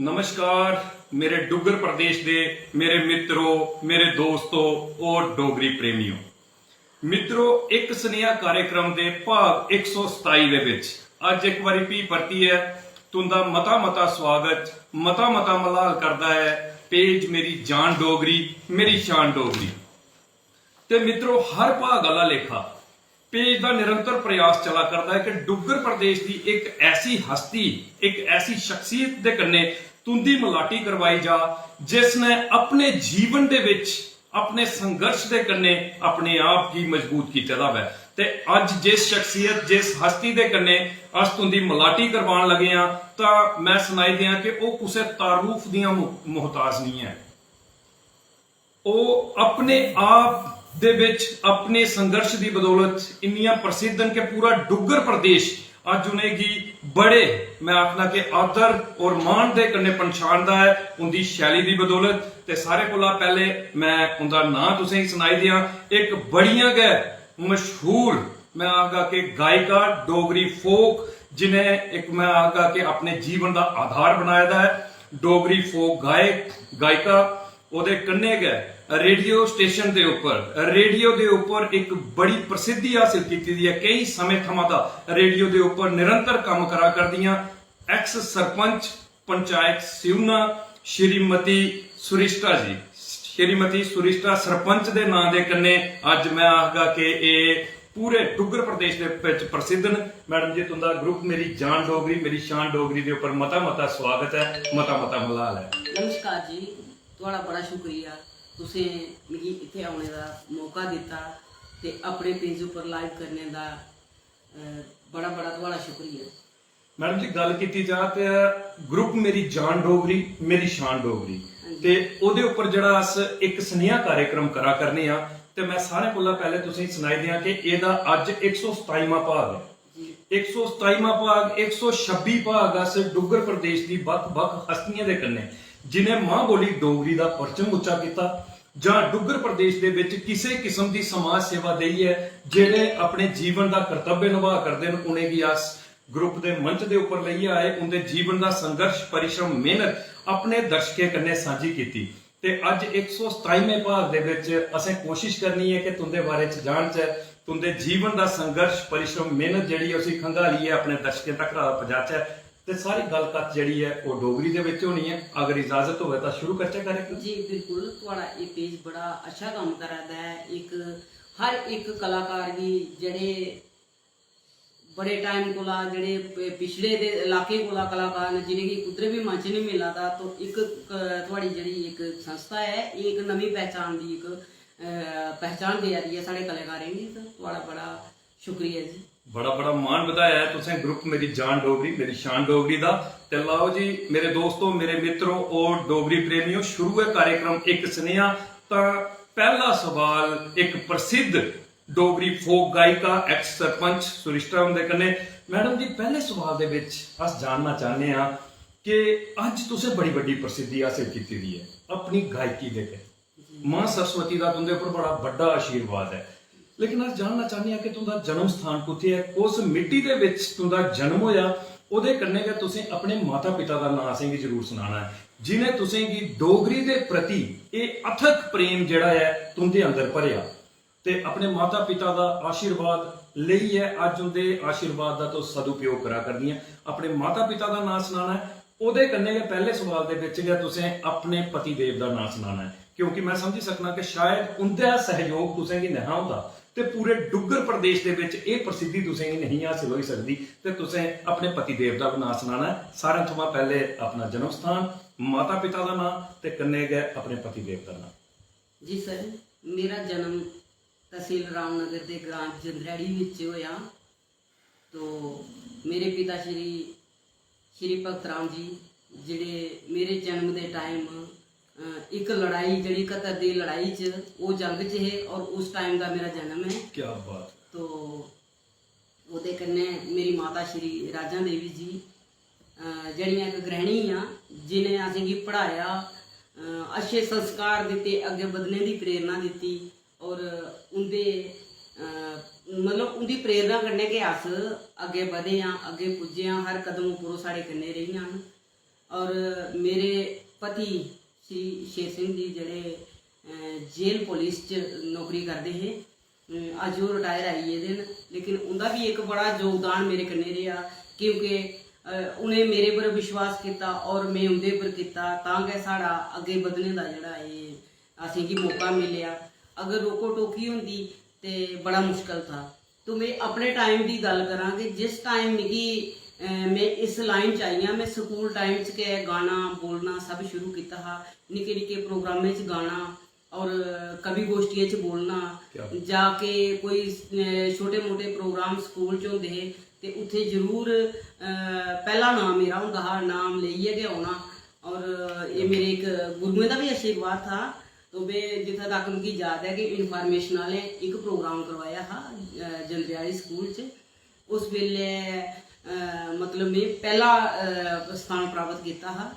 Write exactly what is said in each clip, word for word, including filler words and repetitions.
नमस्कार, मेरे डुग्गर प्रदेश दे मेरे मित्रो, मेरे दोस्तो और डोगरी प्रेमियो। मित्रो, इक सनेहा कार्यक्रम दे भाग इक सौ सताई दे बिच अज्ज इक बारी फ्ही परतियै तुंदा मता मता स्वागत, मता मता मलाल करदा ऐ पेज मेरी जान डोगरी, मेरी शान डोगरी। ते मित्रो, हर भाग आह्ला लेखा पेज दा निरंतर प्रयास चला करदा ऐ कि डुग्गर प्रदेश दी इक ऐसी हस्ती, इक ऐसी शख्सियत दे कन्नै तुंदी मलाटी करवाई जा, जिसने अपने जीवन दे विच अपने संघर्ष दे कन्नै अपने आप गी मजबूत कीते दा होऐ। ते अज्ज जिस शख्सियत, जिस हस्ती दे कन्नै अस तुंदी मलाटी करवान लगे आं, तां मैं सनाई देआं कि ओह् कुसै तारुफ दियां मु-, मोहताज निं ऐ। ओह् अपने आप दे विच अपने संघर्ष दी बदौलत इन्नियां प्रसिद्ध न कि पूरा डुग्गर प्रदेश अज्ज उ'नेंगी बड़े, मैं आखना कि आदर और मान दे कन्नै पन्छानदा ऐ उंदी शैली दी बदौलत। ते सारे कोला पैह्ले मैं उंदा नांऽ तुसेंगी सनाई देआं। इक बड़ियां गै मशहूर, मैं आखगा कि गायिका, डोगरी फोक, जिन्हें इक, मैं आखगा कि अपने जीवन दा आधार बनाए दा ऐ, डोगरी फोक गायक, गायिका, ओह्दे कन्नै गै रेडियो स्टेशन दे उप्पर, रेडियो दे उप्पर इक बड़ी प्रसिद्धि हासल कीती दी ऐ। केई समें थमां दा रेडियो दे उप्पर निरंतर कम्म करा करदियां एक्स सरपंच पंचायत सिउना श्रीमती सुरिश्टा जी, श्रीमती सुरिश्टा सरपंच दे नां दे कन्नै अज्ज मैं आखगा कि एह् पूरे डुग्गर प्रदेश दे बिच प्रसिद्ध न। मैडम जी, तुंदा ग्रुप मेरी जान डोगरी, मेरी शान डोगरी दे उप्पर मता मता स्वागत ऐ, मता मता मलाल ऐ। नमस्कार जी, थुआढ़ा बड़ा शुक्रिया, तुसें मिगी इत्थै औने दा मौका दित्ता ते अपने पेज उप्पर लाइव करने दा, अ, बड़ा बड़ा थुआढ़ा शुक्रिया। मैडम जी, गल्ल कीती जा ते ग्रुप मेरी जान डोगरी, मेरी शान डोगरी, ते ओह्दे उप्पर जेह्ड़ा अस इक सनेहा कार्यक्रम करा करने आं, ते मैं सारें कोला पैह्ले तुसेंगी सनाई देआं कि एह्दा अज्ज इक सौ सताईवां भाग ऐ। इक सौ सताईवां भाग, इक सौ छब्बी भाग अस डुग्गर प्रदेश दी बक्ख-बक्ख हस्तियें दे कन्नै, जिनें मां बोली डोगरी दा परचम उच्चा कीता जां डुग्गर प्रदेश दे विच किसे किस्म दी समाज सेवा देइयै जेह्ड़े अपने जीवन दा कर्तव्य नभाऽ करदे न, उनेंगी अस ग्रुप दे मंच दे उप्पर लेइयै आए, उंदे जीवन दा संघर्ष, परिश्रम, मेहनत अपने दर्शकें कन्नै सांझी कीती। ते अज्ज इक सौ सताईवें भाग दे विच असें कोशिश करनी ऐ कि तुंदे बारे च जानचै, तुंदे जीवन दा संघर्ष, परिश्रम, मेहनत जेह्ड़ी ऐ उसी खंगालियै अपने दर्शकें तक पजाचै। ते सारी गल्ल कत्थ जेह्ड़ी ऐ ओह् डोगरी दे विच होनी ऐ। अगर इजाजत होऐ तां शुरू करचै कार्यक्रम। जी बिल्कुल, थुआढ़ा एह् पेज बड़ा अच्छा कम्म करा दा ऐ। इक हर इक कलाकार गी जेह्ड़े बड़े टाइम कोला जेह्ड़े प-, पिछड़े दे इलाकें कोला कलाकार न, जि'नेंगी कुद्धर बी मंच निं मिला दा, तो इक क-, थुआढ़ी जेह्ड़ी इक संस्था ऐ, एह् इक नमीं पहचान दी इक, अ, पहचान देआ दी ऐ साढ़े कलाकारें गी। तो थुआढ़ा बड़ा शुक्रिया जी। बड़ा बड़ा मान बधाया ऐ तुसें ग्रुप मेरी जान डोगरी, मेरी शान डोगरी दा। ते लाओ जी मेरे दोस्तो, मेरे मित्रो और डोगरी प्रेमियो, शुरू ऐ कार्यक्रम इक सनेहा। तां पैह्ला सवाल इक प्रसिद्ध डोगरी फोक गायिका, एक्स सरपंच सुरिश्टा हुंदे कन्नै। मैडम जी, पैह्ले सवाल दे विच अस जानना चाह्न्ने आं कि अज्ज तुसें बड़ी बड्डी प्रसिद्धि हासल कीती दी ऐ अपनी गायकी दे कन्नै। मां सरस्वती दा तुंदे उप्पर बड़ा बड्डा आशीर्वाद ऐ, लेकिन अस जानना चाह्न्ने आं कि तुंदा जन्म स्थान कुत्थै ऐ, कुस मिट्टी दे विच तुंदा जन्म होया, ओह्दे कन्नै गै तुसें अपने माता पिता दा नांऽ असेंगी जरूर सनाना ऐ, जिनें तुसेंगी डोगरी दे प्रति एह् अथक प्रेम जेह्ड़ा ऐ तुंदे अंदर भरेआ। ते अपने माता पिता दा आशीर्वाद लेइयै अज्ज उंदे आशीर्वाद दा तुस सदुपयोग करा करदियां। अपने माता पिता दा नांऽ सनाना ऐ, ओह्दे कन्नै गै पैह्ले सवाल दे बिच गै तुसें अपने पति देव दा नांऽ सनाना ऐ, क्योंकि मैं समझी सकना कि शायद उंदा सैहयोग तुसेंगी नेहा होंदा ते पूरे डुग्गर प्रदेश दे बिच एह् प्रसिद्धि तुसेंगी नेही हासल होई सकदी। ते तुसें अपने पति देव दा बी नांऽ सनाना ऐ। सारें थमां पैह्ले अपना जन्म स्थान, माता पिता दा नांऽ ते कन्नै गै अपने पति देव दा नांऽ। जी सर, मेरा जन्म तहसील रामनगर दे ग्रां जंदरैड़ी बिच होया। तो मेरे पिता श्री, श्री भगत राम जी, जेह्ड़े मेरे जन्म दे टाइम, अ, इक लड़ाई, जेह्ड़ी कत्तर दी लड़ाई च, ओह् जंग च हे और उस टाइम दा मेरा जन्म ऐ। क्या बात। तो ओह्दे कन्नै मेरी माता श्री राजां देवी जी, अ, जेह्ड़ियां इक गृहिणी हियां, जि'नें असेंगी पढ़ाया, अ, अच्छे संस्कार दित्ते, अग्गें बधने दी प्रेरणा दित्ती और उं'दे, अ, मतलब उं'दी प्रेरणा कन्नै गै अस अग्गें बधे आं, अग्गें पुज्जे आं, हर कदम उप्पर ओह् साढ़े कन्नै रेहियां न। और मेरे पति श्री शेर सिंह जी जेह्ड़े जेल पुलिस च नौकरी करदे हे। अज्ज ओह् रिटायर आई गेदे न, लेकिन उं'दा बी इक बड़ा योगदान मेरे कन्नै रेहा, क्योंकि उ'नें मेरे पर विश्वास कीता और में उं'दे पर कीता, तां गै साढ़ा अग्गें बधने दा जेह्ड़ा एह् असेंगी मौका मिलेआ। अगर रोको टोकी होंदी ते बड़ा मुश्कल था। तो में अपने टाइम दी गल्ल करां कि जिस टाइम मिगी में इस लाइन च आई आं, में स्कूल टाइम च गै गाना बोलना सब शुरू कीता हा। निक्के निक्के प्रोग्रामें च गाना और कवि गोष्ठियें च बोलना, जाके कोई छोटे मोटे प्रोग्राम स्कूल च होंदे हे ते उत्थें जरूर पैह्ला नाम मेरा होंदा हा, नाम लेइयै गै औना। और एह् मेरे इक गुरुएं दा बी आशीर्वाद था। तो में जित्थै तक मिगी याद ऐ कि इंफॉर्मेशन आह्लें इक प्रोग्राम करवाया हा जंदरियाली स्कूल च। उस बेल्लै मतलब में पैह्ला स्थान प्राप्त कीता हा।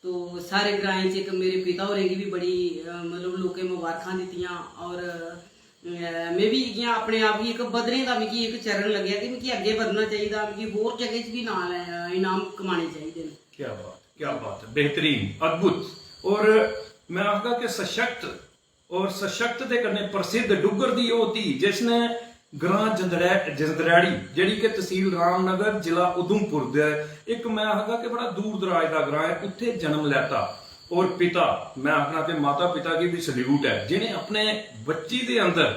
तो सारे ग्राएं च इक मेरे पिता होरें गी बी बड़ी मतलब लोकें मबारखां दित्तियां और में बी इ'यां अपने आप गी इक बधने दा मिगी इक चरण लग्गेआ कि मिगी अग्गें बधना चाहिदा, मिगी होर जगह च बी नाल इनाम कमाने चाहिदे न। क्या बात, क्या बात है, बेहतरीन, अद्भुत। और मैं आखगा कि सशक्त और सशक्त दे कन्नै प्रसिद्ध डुग्गर दी ओह् धी जिसने ग्रां जंदरै-, जंदरैड़ी, जेह्ड़ी कि तसील रामनगर, जिला उधमपुर दे, इक मैं आखगा कि बड़ा दूर दराज दा ग्रां ऐ, उत्थै जन्म लैता। और पिता, मैं आखना कि माता पिता गी बी सल्यूट ऐ, जि'नें अपने बच्ची दे अंदर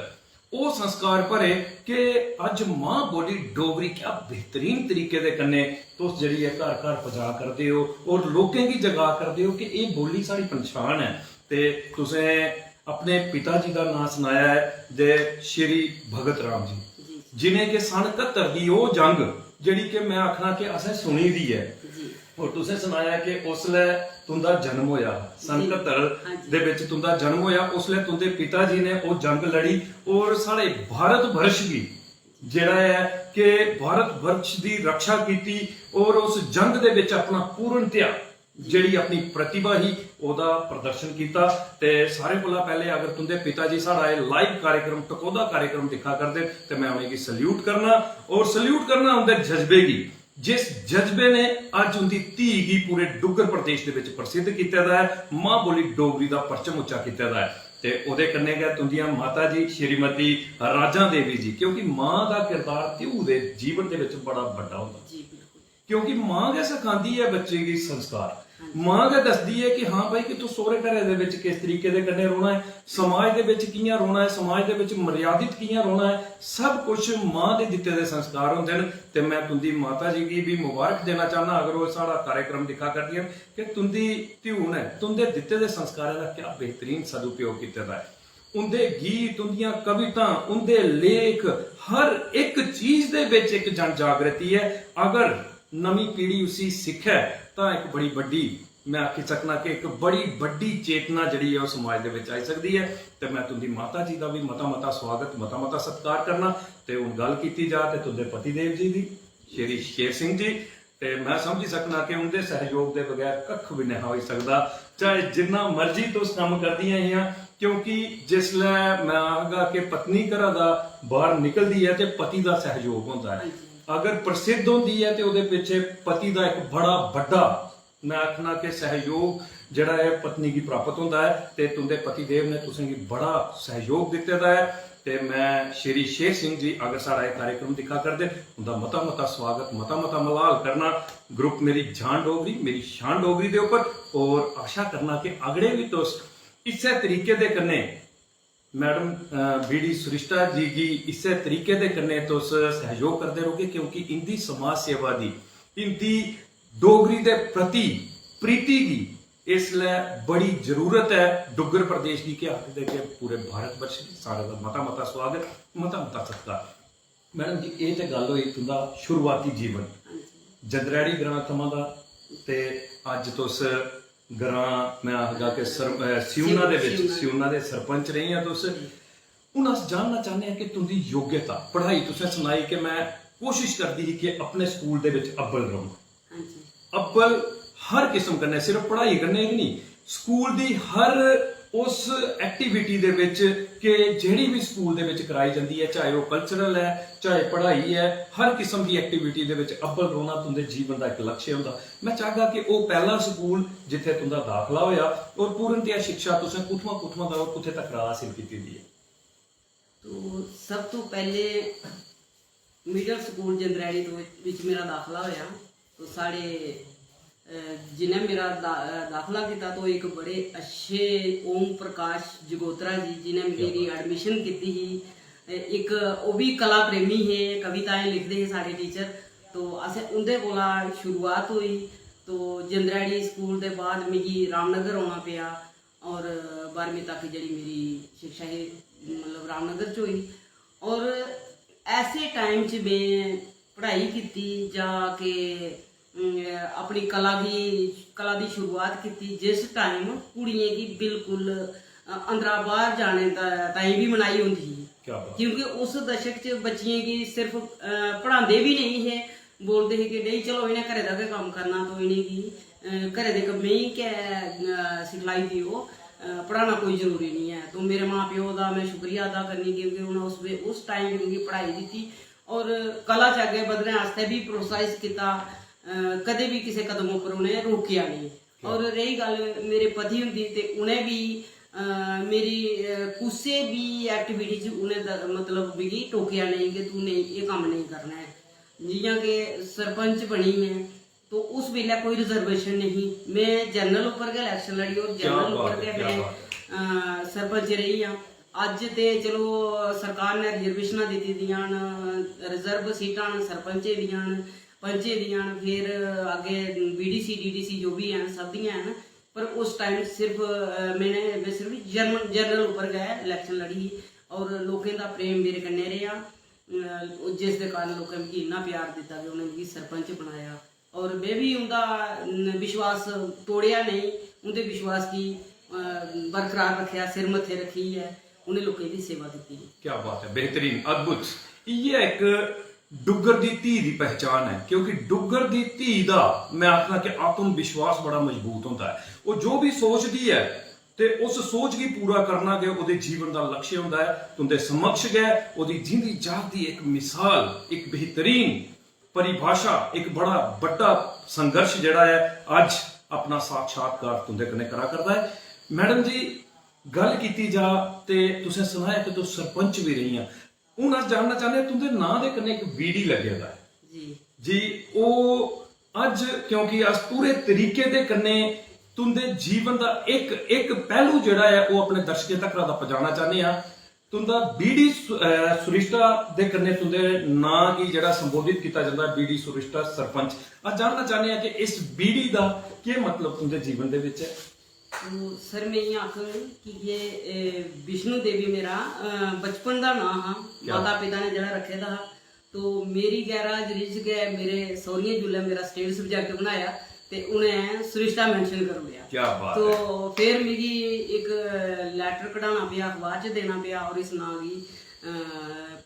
ओह् संस्कार भरे कि अज्ज मां बोली डोगरी क्या बेहतरीन तरीके दे कन्नै तुस जेह्ड़ी ऐ घर घर पजा करदे ओ और लोकें गी जगा करदे ओ कि एह् बोली साढ़ी पंछान ऐ। ते तुसें अपने पिता जी दा नांऽ सनाया ऐ जे श्री भगत राम जी, जिनें के सन कत्तर दी ओह् जंग जेह्ड़ी कि मैं आखना कि असें सुनी दी ऐ, और तुसें सनाया कि उसलै तुंदा जन्म होया, सन कत्तर दे बिच तुंदा जन्म होया, उसलै तुंदे पिता जी ने ओह् जंग लड़ी और साढ़े भारत वर्ष गी जेह्ड़ा ऐ कि भारत वर्ष दी रक्षा कीती और उस जंग दे बिच अपना पूर्ण त्याग, जेह्ड़ी अपनी प्रतिभा ही, ओह्दा प्रदर्शन कीता। ते सारें कोला पैह्ले अगर तुंदे पिता जी साढ़ा एह् live कार्यक्रम, टकोह्दा कार्यक्रम दिक्खा करदे न, ते मैं उ'नेंगी salute करना और salute करना उंदे जज्बे गी, जिस जज्बे ने अज्ज उंदी धी गी पूरे डुग्गर प्रदेश दे बिच प्रसिद्ध कीते दा ऐ, मां बोली डोगरी दा परचम उच्चा कीते दा ऐ। ते ओह्दे कन्नै गै तुंदियां माता जी श्रीमती राजां देवी जी, क्योंकि मां दा किरदार ध्यू दे जीवन दे बिच बड़ा बड्डा होंदा। जी, बिल्कुल। क्योंकि मां गै सखांदी ऐ बच्चे गी संस्कार, मां गै दसदी ऐ कि हां भाई, कि तू सौह्रे घरै दे बिच किस तरीके दे कन्नै रौह्ना ऐ, समाज दे बिच कि'यां रौह्ना ऐ, समाज दे बिच मर्यादित कि'यां रौह्ना ऐ, सब कुछ मां दे दित्ते दे संस्कार होंदे न। ते मैं तुंदी माता जी गी बी मुबारक देना चाहना, अगर ओह् साढ़ा कार्यक्रम दिक्खा करदियां न, कि तुंदी ध्यू ने तुंदे दित्ते दे संस्कारें दा क्या बेहतरीन सदुपयोग कीते दा ऐ। उंदे गीत, उंदियां कवितां, उंदे लेख, हर इक चीज दे बिच इक जन जागृति ऐ। अगर नमीं पीढ़ी उसी सिक्खै तां इक बड़ी बड्डी, मैं आखी सकना कि इक बड़ी बड्डी चेतना जेह्ड़ी ऐ ओह् समाज दे बिच आई सकदी ऐ। ते मैं तुंदी माता जी दा बी मता मता स्वागत, मता मता सत्कार करना। ते हुन गल्ल कीती जा ते तुंदे पतिदेव जी दी, श्री शेर सिंह जी, ते मैं समझी सकना कि उंदे सैहयोग दे बगैर कक्ख बी नेहा होई सकदा, चाहे जिन्ना मर्जी तुस कम्म करदियां हियां, क्योंकि जिसलै मैं आखगा कि पत्नी घरा दा बाहर निकलदी ऐ ते पति दा सैहयोग होंदा ऐ। अगर प्रसिद्ध होंदी ऐ ते ओह्दे पिच्छे पति दा इक बड़ा बड्डा, मैं आखना कि सैहयोग जेह्ड़ा ऐ पत्नी गी प्राप्त होंदा ऐ, ते तुंदे पतिदेव ने तुसेंगी बड़ा सैहयोग दित्ते दा ऐ। ते मैं श्री शेर सिंह जी अगर साढ़ा एह् कार्यक्रम दिक्खा करदे न, उंदा मता मता स्वागत, मता मता मलाल करना। ग्रुप मेरी जान डोगरी, मेरी शान डोगरी दे उप्पर, और आशा करना कि अगड़े बी तुस इस्सै तरीके दे कन्नै मैडम, अ, बी डी सुरिश्ता जी गी इस्सै तरीके दे कन्नै तुस सैहयोग करदे रौह्गे, क्योंकि इंदी समाज सेवा दी, इंदी डोगरी दे प्रति प्रीति गी इसलै बड़ी जरूरत ऐ डुग्गर प्रदेश गी, केह् आखदे कि पूरे भारत वर्ष गी। सारें दा मता मता स्वागत, मता मता सत्कार। मैडम जी, एह् ते गल्ल होई तुंदा शुरुआती जीवन, जंदरैड़ी ग्रां थमां दा, ते अज्ज तुस ग्रां, मैं आखगा कि सर-, अ, सियूना दे बिच, सियूना। सियूना दे सरपंच रेही आं तुस। हून अस जानना चाहने आं कि तुंदी योग्यता, पढ़ाई तुसें सनाई कि मैं कोशिश करदी ही कि अपने स्कूल दे बिच अव्वल रौह्‌ना। हां जी। अव्वल हर किस्म कन्नै, सिर्फ पढ़ाई कन्नै गै नहीं, स्कूल दी हर उस एक्टिविटी दे बिच कि जेह्ड़ी बी स्कूल दे बिच कराई जंदी ऐ, चाहे ओह् कल्चरल ऐ, चाहे पढ़ाई ऐ, हर किस्म दी एक्टिविटी दे बिच अव्वल रौह्ना तुं'दे जीवन दा इक लक्ष्य होंदा। में चाहगा कि ओह् पैह्ला स्कूल जित्थै तुं'दा दाखला होएआ और पूर्णतया शिक्षा तुसें कुत्थुआं कुत्थुआं दा और कुत्थै तक हासल कीती दी ऐ? तो सब तो पहले मिडल स्कूल जंदरैड़ी तो बिच मेरा दाखला होया। तो साढ़े जिन्हें मेरा दा, दाखला किया तो एक बड़े अच्छे ओम प्रकाश जगोत्रा जी जिन्हें मेरी एडमिशन की ही। एक वो भी कला प्रेमी हे, कविताएं लिखते हैं साढ़े टीचर। तो असें उंदे कोला शुरुआत हुई। तो जंदरैड़ी स्कूल के बाद मिगी रामनगर आना पाया और बारहवीं तक जी मेरी शिक्षा ही मतलब रामनगर च हुई। और ऐसे टाइम च में पढ़ाई की जा के अपनी कला की कला की शुरुआत की जिस टाइम कुड़ियें की बिल्कुल अंदरा बाहर जाने ताई भी मनाई होंदी ही। क्योंकि उस दशक च बच्चियें की सिर्फ पढ़ाते भी नहीं है, बोलते हैं कि नहीं चलो इन्हें घरे का गै कम्म करना तो इन्हें घरे दे कम्में ही गै सिखलाई देओ। पढ़ाना कोई जरूरी नहीं है। तो मेरे मां प्यो का मैं शुक्रिया अदा करनी क्योंकि उन्होंने उस उस टाइम मिगी पढ़ाई दी और कला च अग्गें बधने आस्तै भी प्रोत्साहित किया। कदें भी किसी कदम उप्पर उन्हें रोकेआ नहीं। और रही गल्ल मेरे पति हुंदी ते उ'नें बी मेरी कुसै बी एक्टिविटी च उ'नें मतलब मिगी टोकेआ नेईं कि तू नेईं एह् कम्म नेईं करना ऐ। जि'यां कि सरपंच बनी ऐ तो उस बेल्लै कोई रिजर्वेशन नेईं ही। में जनरल उप्पर गै इलेक्शन लड़ी और जनरल उप्पर गै में सरपंच रेही आं। अज्ज ते चलो सरकार ने रिजर्वेशनां दित्ती दियां न, रिजर्व सीटां न सरपंचें दियां न, पंचें दियां न, फिर अग्गें बीडीसी डीडीसी जो बी हैन सब दियां हैन। पर उस टाइम सिर्फ मैंने में सिर्फ जनरल जनरल उप्पर गै इलेक्शन लड़ी ही और लोकें दा प्रेम मेरे कन्नै रेहा। जिस दे कारण लोकें मिगी इन्ना प्यार दित्ता कि उ'नें मिगी सरपंच बनाया और में बी उं'दा विश्वास तोड़ेआ नेईं, उं'दे विश्वास गी बरकरार रक्खेआ, सिर मत्थे रक्खियै उ'नें लोकें दी सेवा कीती। क्या बात है, बेहतरीन, अद्भुत। इ'यै इक डुग्गर दी धी दी पहचान ऐ, क्योंकि डुग्गर दी धी दा, मैं आखना कि आत्म विश्वास बड़ा मजबूत होंदा ऐ। ओह् जो बी सोचदी ऐ ते उस सोच गी पूरा करना गै ओह्दे जीवन दा लक्ष्य होंदा ऐ। तुं'दे समक्ष गै ओह्दी जींदी जागदी इक मिसाल, इक बेहतरीन परिभाषा, इक बड़ा बड्डा संघर्ष जेह्ड़ा ऐ, अज्ज अपना साक्षात्कार तुं'दे कन्नै करा करदा ऐ। मैडम जी, गल्ल कीती जा ते तुसें सनाया कि तुस सरपंच बी रेहियां। हून अस जानना चाहने आं, तुं'दे नांऽ दे कन्नै इक बीडी लग्गे दा ऐ। जी। जी, ओह् अज्ज, क्योंकि अस पूरे तरीके दे कन्नै तुं'दे जीवन दा इक इक पैह्लू जेह्ड़ा ऐ, ओह् अपने दर्शकें तक्कर दा पजाना चाहने आं। तुं'दा बीडी सु-, अ, सुरिश्ता दे कन्नै तुं'दे नांऽ गी जेह्ड़ा संबोधित कीता जंदा ऐ, बीडी सुरिश्ता सरपंच। अस जानना चाहने आं कि इस बीडी दा केह् मतलब तुं'दे जीवन दे बिच ऐ? तो सर, मैं इ'यां आखङ कि ये, ए, विष्णु देवी मेरा, अ, बचपन दा नांऽ हा। क्या? माता पिता ने जेह्ड़ा रक्खे दा हा। तो मेरी गैराज रिज गै मेरे सौह्रियें जिसलै मेरा स्टेटस बी जाके बनाया ते उ'नें सुरिश्ता मैंशन करी ओड़ेआ। क्या बात तो है। फिर मिगी इक लैटर कढाना पेआ, अखबार च देना पेआ और इस नांऽ गी, अ,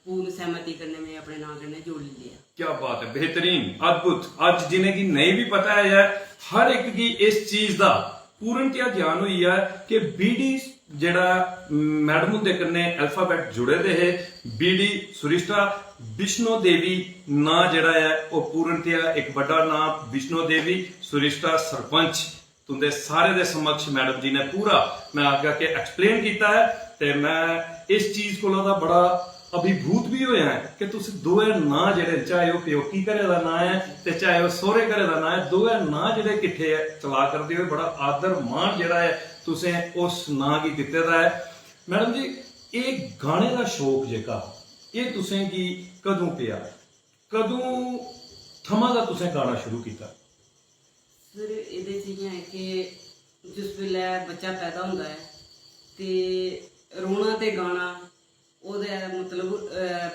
पूर्ण सैह्मति कन्नै में अपने नांऽ कन्नै जोड़ी लेआ। क्या बात है, बेहतरीन, अद्भुत। अज्ज जिनेंगी नेईं बी पता ऐ, हर इक गी इस चीज दा पूर्णतया ज्ञान होई गेआ कि बीडी जेह्ड़ा मैडम हुंदे कन्नै अल्फाबेट जुड़े दे हे, बीडी सुरिश्ता विष्णो देवी नांऽ जेह्ड़ा ऐ, ओह् पूर्णतया इक बड्डा नांऽ विष्णो देवी सुरिश्ता सरपंच। तुं'दे सारे दे समक्ष मैडम जी ने पूरा, मैं आखगा कि एक्सप्लेन कीता ऐ ते मैं इस चीज कोला दा बड़ा अभिभूत बी होया ऐ कि तुस दोऐ नांऽ जेह्ड़े, चाहे ओह् प्योकी घरै दा नांऽ ऐ ते चाहे ओह् सौह्रे घरै दा नांऽ ऐ, दोऐ नांऽ जेह्ड़े किट्ठे ऐ चला करदे होए बड़ा आदर मान जेह्ड़ा ऐ तुसें उस नांऽ गी दित्ते दा ऐ। मैडम जी, एह् गाने दा शौक जेह्का, एह् तुसें गी कदूं पेआ, कदूं थमां दा तुसें गाना शुरू कीता? सर, एह्दे च इ'यां ऐ कि जिस बेल्लै बच्चा पैदा होंदा ऐ ते रोना ते गाना ओह्दे मतलब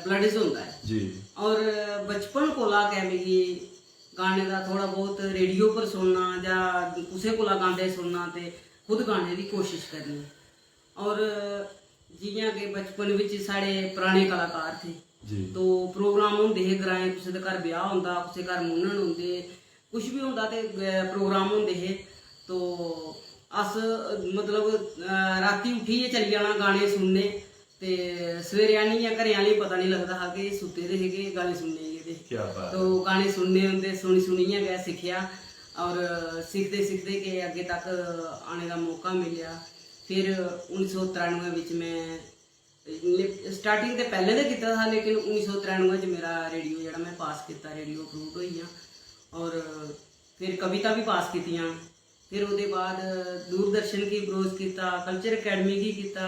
ब्लड च होंदा ऐ। जी। और बचपन कोला गै मिगी गाने दा थोह्ड़ा बहुत रेडियो पर सुनना जां कुसै कोला गांदे सुनना ते खुद गाने दी कोशिश करनी। और जि'यां कि बचपन बिच साढ़े पराने कलाकार थे, जी। तो प्रोग्राम होंदे हे ग्राएं, कुसै दे घर ब्याह् होंदा, कुसै घर मुन्नन होंदे, कुछ बी होंदा ते प्रोग्राम होंदे हे। तो अस मतलब अ, रातीं उट्ठियै चली जाना गाने सुनने। ते सवेरे आनियै घरै आह्लें गी पता निं लगदा हा कि सुत्ते दे हे कि गाने सुनने गी गेदे हे। क्या बात तो गाने सुनने होंदे, सुनी सुनियै गै सिक्खेआ। और सिखदे सिखदे गै अग्गें तक आने दा मौका मिलेआ। फिर उन्नी सौ त्रानुऐ बिच में स्टार्टिंग ते पैह्लें ते कीता था, लेकिन उन्नी सौ त्रानुऐ च मेरा रेडियो जेह्ड़ा में पास कीता, रेडियो अप्रूव होई गेआ। और फिर कविता बी पास कीतियां। फिर ओह्दे बाद दूरदर्शन गी ब्रोज कीता, कल्चर अकैडमी गी कीता,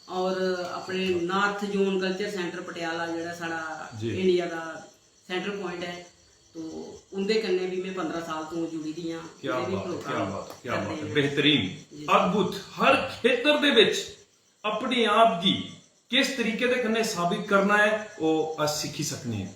और अपने north zone culture centre Patiala जेह्ड़ा साढ़ा जी। इंडिया दा सेंटर पॉइंट ऐ, तो उं'दे कन्नै बी में पंदरां साल तो जुड़ी दी आं। क्या जेह्ड़े बी बात है, क्या प्रोग्राम बात है, क्या करदे बात है, न। बेहतरीन, जी। अद्भुत। हर खेतर दे ਵਿੱਚ अपने आप गी किस तरीके दे कन्नै साबित करना है, ओह् अस सिक्खी सकने आं।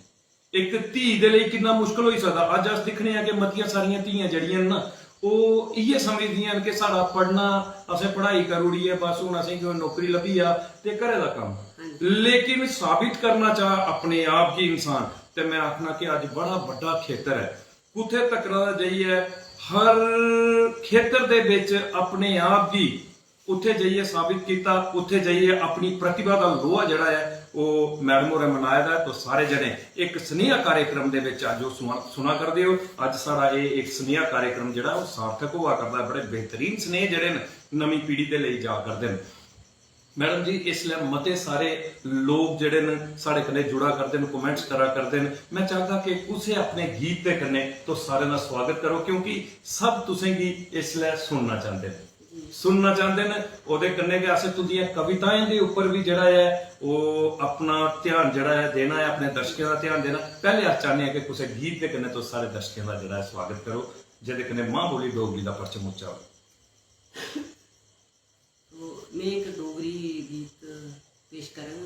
इक धी दे लेई किन्ना मुश्कल होई सकदा। अज्ज अस दिक्खने आं कि मतियां सारियां धीयां जेह्ड़ियां न ना, ओह् इ'यै समझदियां न कि साढ़ा पढ़ना, असें पढ़ाई करी ओड़ी ऐ, बस हून असेंगी कोई नौकरी लब्भी जा ते घरै दा कम्म। हां जी। लेकिन साबित करना चाह अपने आप गी इंसान, ते में आखना कि अज्ज बड़ा बड्डा खेतर ऐ, कुत्थै तक्कर जाइयै हर खेतर दे ਵਿੱਚ अपने आप गी उत्थै जाइयै साबित कीता, उत्थै जाइयै अपनी प्रतिभा दा लोहा जेह्ड़ा ऐ, ओह् मैडम होरें मनाए दा ऐ। तो सारे जने इक सनेहा कार्यक्रम दे ਵਿੱਚ अज्ज ओह् सुना सुना करदे ओ। अज्ज साढ़ा एह् इक सनेहा कार्यक्रम जेह्ड़ा ओह् सार्थक होआ करदा ऐ। बड़े बेहतरीन सनेह जेह्ड़े न नमीं पीढ़ी दे लेई जा करदे न। मैडम जी, इसलै मते सारे लोक जेह्ड़े न साढ़े कन्नै जुड़ा करदे न, कमेंट्स करा करदे न। में चाहगा कि कुसै अपने गीत दे कन्नै तुस सारें दा स्वागत करो, क्योंकि सब तुसेंगी इसलै सुनना चांह्दे न, सुनना चांह्दे न। ओह्दे कन्नै गै असें तुंदियां कविताएं दे उप्पर बी जेह्ड़ा ऐ, ओह् अपना ध्यान जेह्ड़ा ऐ देना ऐ, अपने दर्शकें दा ध्यान देना। पैह्ले अस चाह्न्ने आं कि कुसै गीत दे कन्नै तुस सारे दर्शकें दा जेह्ड़ा ऐ स्वागत करो, जेह्दे कन्नै मां बोली डोगरी दा परचम उच्चा होऐ। तो में इक डोगरी गीत पेश करङ,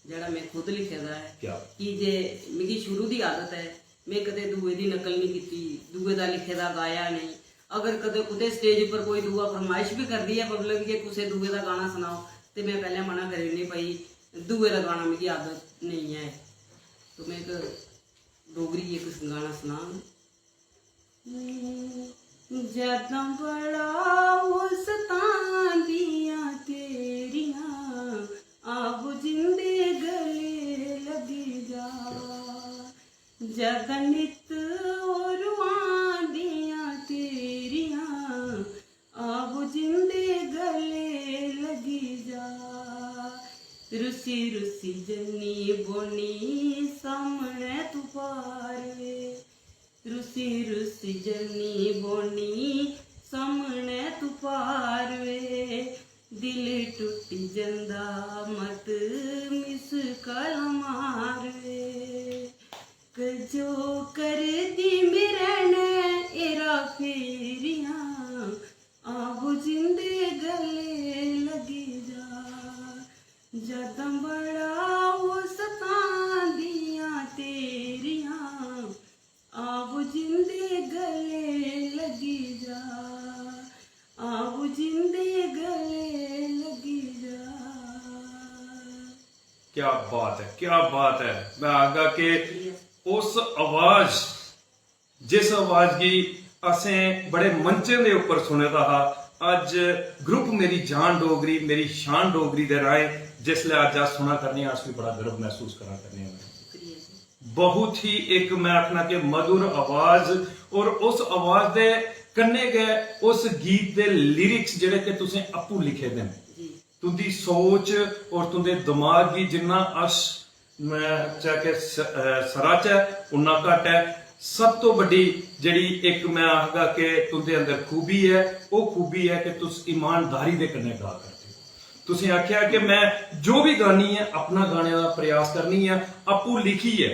जेह्ड़ा में खुद लिखे दा ऐ। क्या? की जे मिगी शुरू दी आदत ऐ, में कदें दूए दी नकल निं कीती, दूए दा लिखे दा गाया नेईं। अगर कदें कुतै स्टेज उप्पर कोई दूआ फरमाइश बी करदी ऐ पब्लिक जे कुसै दूए दा गाना सनाओ, ते में पैह्लें मना करी ओड़नी, भाई, दूए दा गाना मिगी आदत नेईं ऐ। तो में इक डोगरी इक गाना सनाङ। जदां बड़ा उस तां दियां तेरियां, आबू जिंदे गले लगी जा। जदां नित ओरुआं दियां तेरियां, आबू जिंदे गले लगी जा। रुसी रुसी जन्नी बोनी सामने तू पार वे। रुसी रुसी जन्नी बोनी सामने तू पार वे। दिल टुटी जंदा मत मिस कॉल मार वे। कजो कर दी मेरे ने एरा फेरियां, आबू जिंदे गले लगी जा। जदां बड़ा उस तां दियां तेरियां, आबू जिंदे गले लगी जा। आबू जिंदे गले लगी जा। क्या बात है, क्या बात है। मैं आखगा कि उस आवाज, जिस आवाज गी असें बड़े मंचें दे उप्पर सुने दा हा, अज्ज ग्रुप मेरी जान डोगरी, मेरी शान डोगरी दे राहें जिसलै अज्ज अस सुना करने आं, अस भी बड़ा गर्व महसूस करा करने आं। शुक्रिया जी। बहुत ही इक, मैं आखना कि मधुर आवाज, और उस आवाज दे कन्नै गै उस गीत दे लिरिक्स जेह्ड़े कि तुसें आपूं लिखे दे न। जी। तुंदी सोच और तुंदे दिमाग गी जिन्ना अस, मैं आखेआ कि स-, अ, सराहचै, उन्ना घट्ट ऐ। सब तो बड्डी जेह्ड़ी इक, मैं आखगा कि तुंदे अंदर खूबी ऐ, ओह् खूबी ऐ कि तुस ईमानदारी दे कन्नै गा करदे ओ। तुसें आखेआ कि मैं जो भी गानी ऐ, अपना गाने दा प्रयास करनी ऐ, आपूं लिखियै,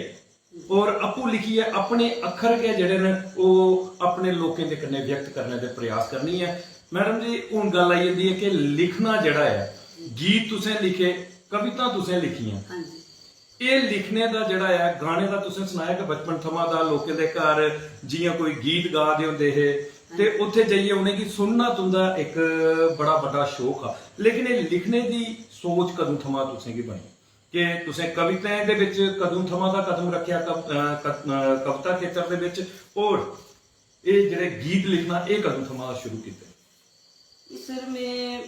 और आपूं लिखियै अपने अक्खर गै जेह्ड़े न, ओह् अपने लोकें दे कन्नै व्यक्त करने दे प्रयास करनी ऐ। मैडम जी, हून गल्ल आई जंदी ऐ कि लिखना जेह्ड़ा ऐ, गीत तुसें लिखे, कवितां तुसें लिखियां, हां जी। एह् लिखने दा जेह्ड़ा ऐ, गाने दा तुसें सनाया कि बचपन थमां दा लोकें दे घर जि'यां कोई गीत गा दे होंदे हे ते उत्थै जाइयै उ'नेंगी सुनना तुं'दा इक बड़ा बड्डा शौक हा, लेकिन एह् लिखने दी सोच कदूं थमां तुसेंगी बनी? कि तुसें कविताएं दे बिच कदूं थमां दा कदम रखेआ कव-, अ, क-, अ, कविता खेतर दे बिच, और एह् जेह्ड़े गीत लिखना, एह् कदूं थमां दा शुरू कीते? सर, में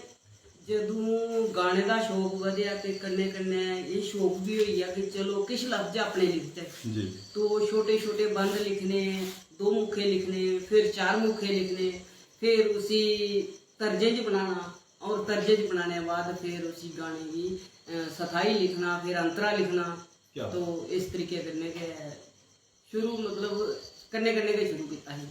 जदूं गाने दा शौक बधेआ ते कन्नै कन्नै एह् शौक बी होई गेआ कि चलो किश लफ्ज अपने लिखचै। जी। तो छोटे छोटे बंद लिखने, दो मुखे लिखने, फिर चार मुखे लिखने, फिर उसी तर्जें च बनाना और तर्जें च बनाने दे बाद फिर उसी गाने गी अ, स्थाई लिखना, फिर अंतरा लिखना। क्या तो इस तरीके कन्नै गै शुरू, मतलब, कन्नै कन्नै गै शुरू कीता ही।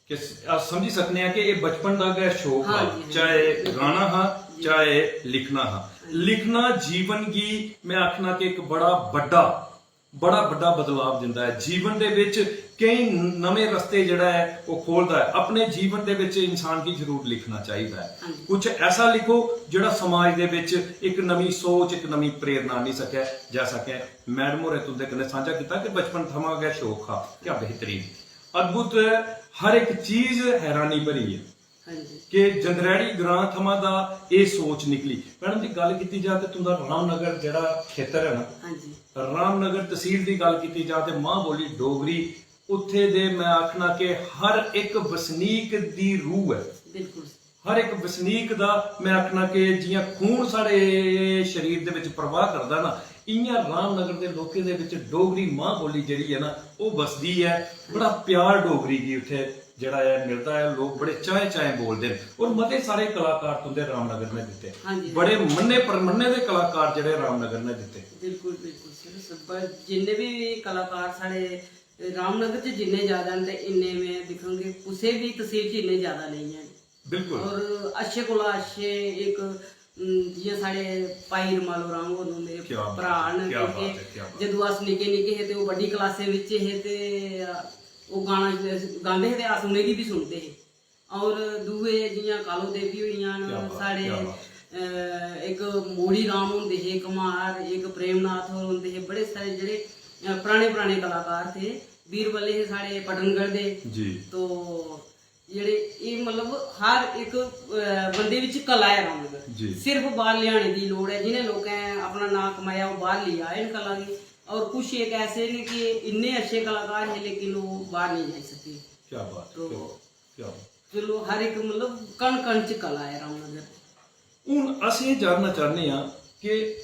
कि स- अस समझी सकने आं कि एह् बचपन दा गै शौक हाँ हा, जी, हाँ चाहे जी। गाना हा, जी। चाहे लिखना हा। लिखना जीवन गी, मैं आखना कि इक बड़ा बड्डा, बड़ा बड्डा बदलाव दिंदा ऐ जीवन दे बिच। केईं नमें रस्ते जेह्ड़ा ऐ ओह् खोलदा ऐ। अपने जीवन दे बिच इंसान गी जरूर लिखना चाहिदा ऐ। हाँ जी। कुछ ऐसा लिखो जेह्ड़ा समाज दे बिच इक नमीं सोच, इक नमीं प्रेरणा आनी सकै। जैसा कि मैडम होरें तुंदे कन्नै सांझा कीता कि बचपन थमां गै शौक हा। क्या बेहतरीन, अद्भुत, हर इक चीज हैरानी भरी ऐ। हाँ जी। कि जंदरैड़ी ग्रां थमां दा एह् सोच निकली। मैडम जी, गल्ल कीती जा ते तुंदा रामनगर जेह्ड़ा खेतर ऐ ना, हाँ जी। रामनगर तसील दी गल्ल कीती जा ते मां बोली डोगरी, उत्थे दे मैं आखना कि हर इक बसनीक दी रूह ऐ। बिल्कुल। हर इक बसनीक दा मैं आखना कि जियां खून साढ़े शरीर दे विच प्रवाह करदा ना, इयां रामनगर दे लोकें दे विच डोगरी मां बोली जेह्ड़ी ऐ ना, ओह् बसदी ऐ। बड़ा प्यार डोगरी गी उत्थे जेह्ड़ा ऐ मिलदा ऐ, लोक बड़े चाएं चाएं बोलदे न। और मते सारे कलाकार तुंदे रामनगर ने दित्ते, हाँ जी। बड़े मन्ने परमन्ने दे कलाकार जेह्ड़े रामनगर ने दित्ते। बिल्कुल, बिल्कुल सर। सब जिन्ने भी कलाकार साढ़े रामनगर च जिन्ने ज्यादा न ते इन्ने मैं दिक्खंग कि कुसै बी तसील च इन्ने ज्यादा नेईं हैन। बिल्कुल। और अच्छे कोला अच्छे इक, उम, जियां साढ़े भाई रमालो राम होर न, मेरे क्या बात भ्राऽ है, न, क्या क्योंकि बात है, क्या बात है। जदूं अस निक्के निक्के हे ते ओह् बड्डी क्लासें बिच हे ते, अ, ओह् गाना गांदे हे ते अस उ'नेंगी बी सुनदे हे। और दूए जियां कालो देवी होई गेइयां न, क्या बात, साढ़े, क्या बात। अ, इक मोड़ी राम होंदे हे, कुमार, इक प्रेमनाथ होर होंदे हे, बड़े सारे जेह्ड़े, अ, पराने पराने कलाकार थे। बीरबल हे साढ़े पटनगढ़ दे। जी। तो जेह्ड़े एह्, मतलब, हर इक, अ, बंदे बिच कला ऐ रामनगर। जी। सिर्फ बाहर लेआने दी लोड़ ऐ। जिनें लोकें अपना नांऽ कमाया, ओह् बाहर लेई आए न कला गी। और कुछ इक ऐसे न कि इन्ने अच्छे कलाकार हे, लेकिन ओह् बाहर नेईं जाई सके। क्या बात है, तो क्या बात, क्या बात। चलो, हर इक, मतलब, कण कण च कला ऐ रामनगर। हून अस एह् जानना चाहन्ने आं कि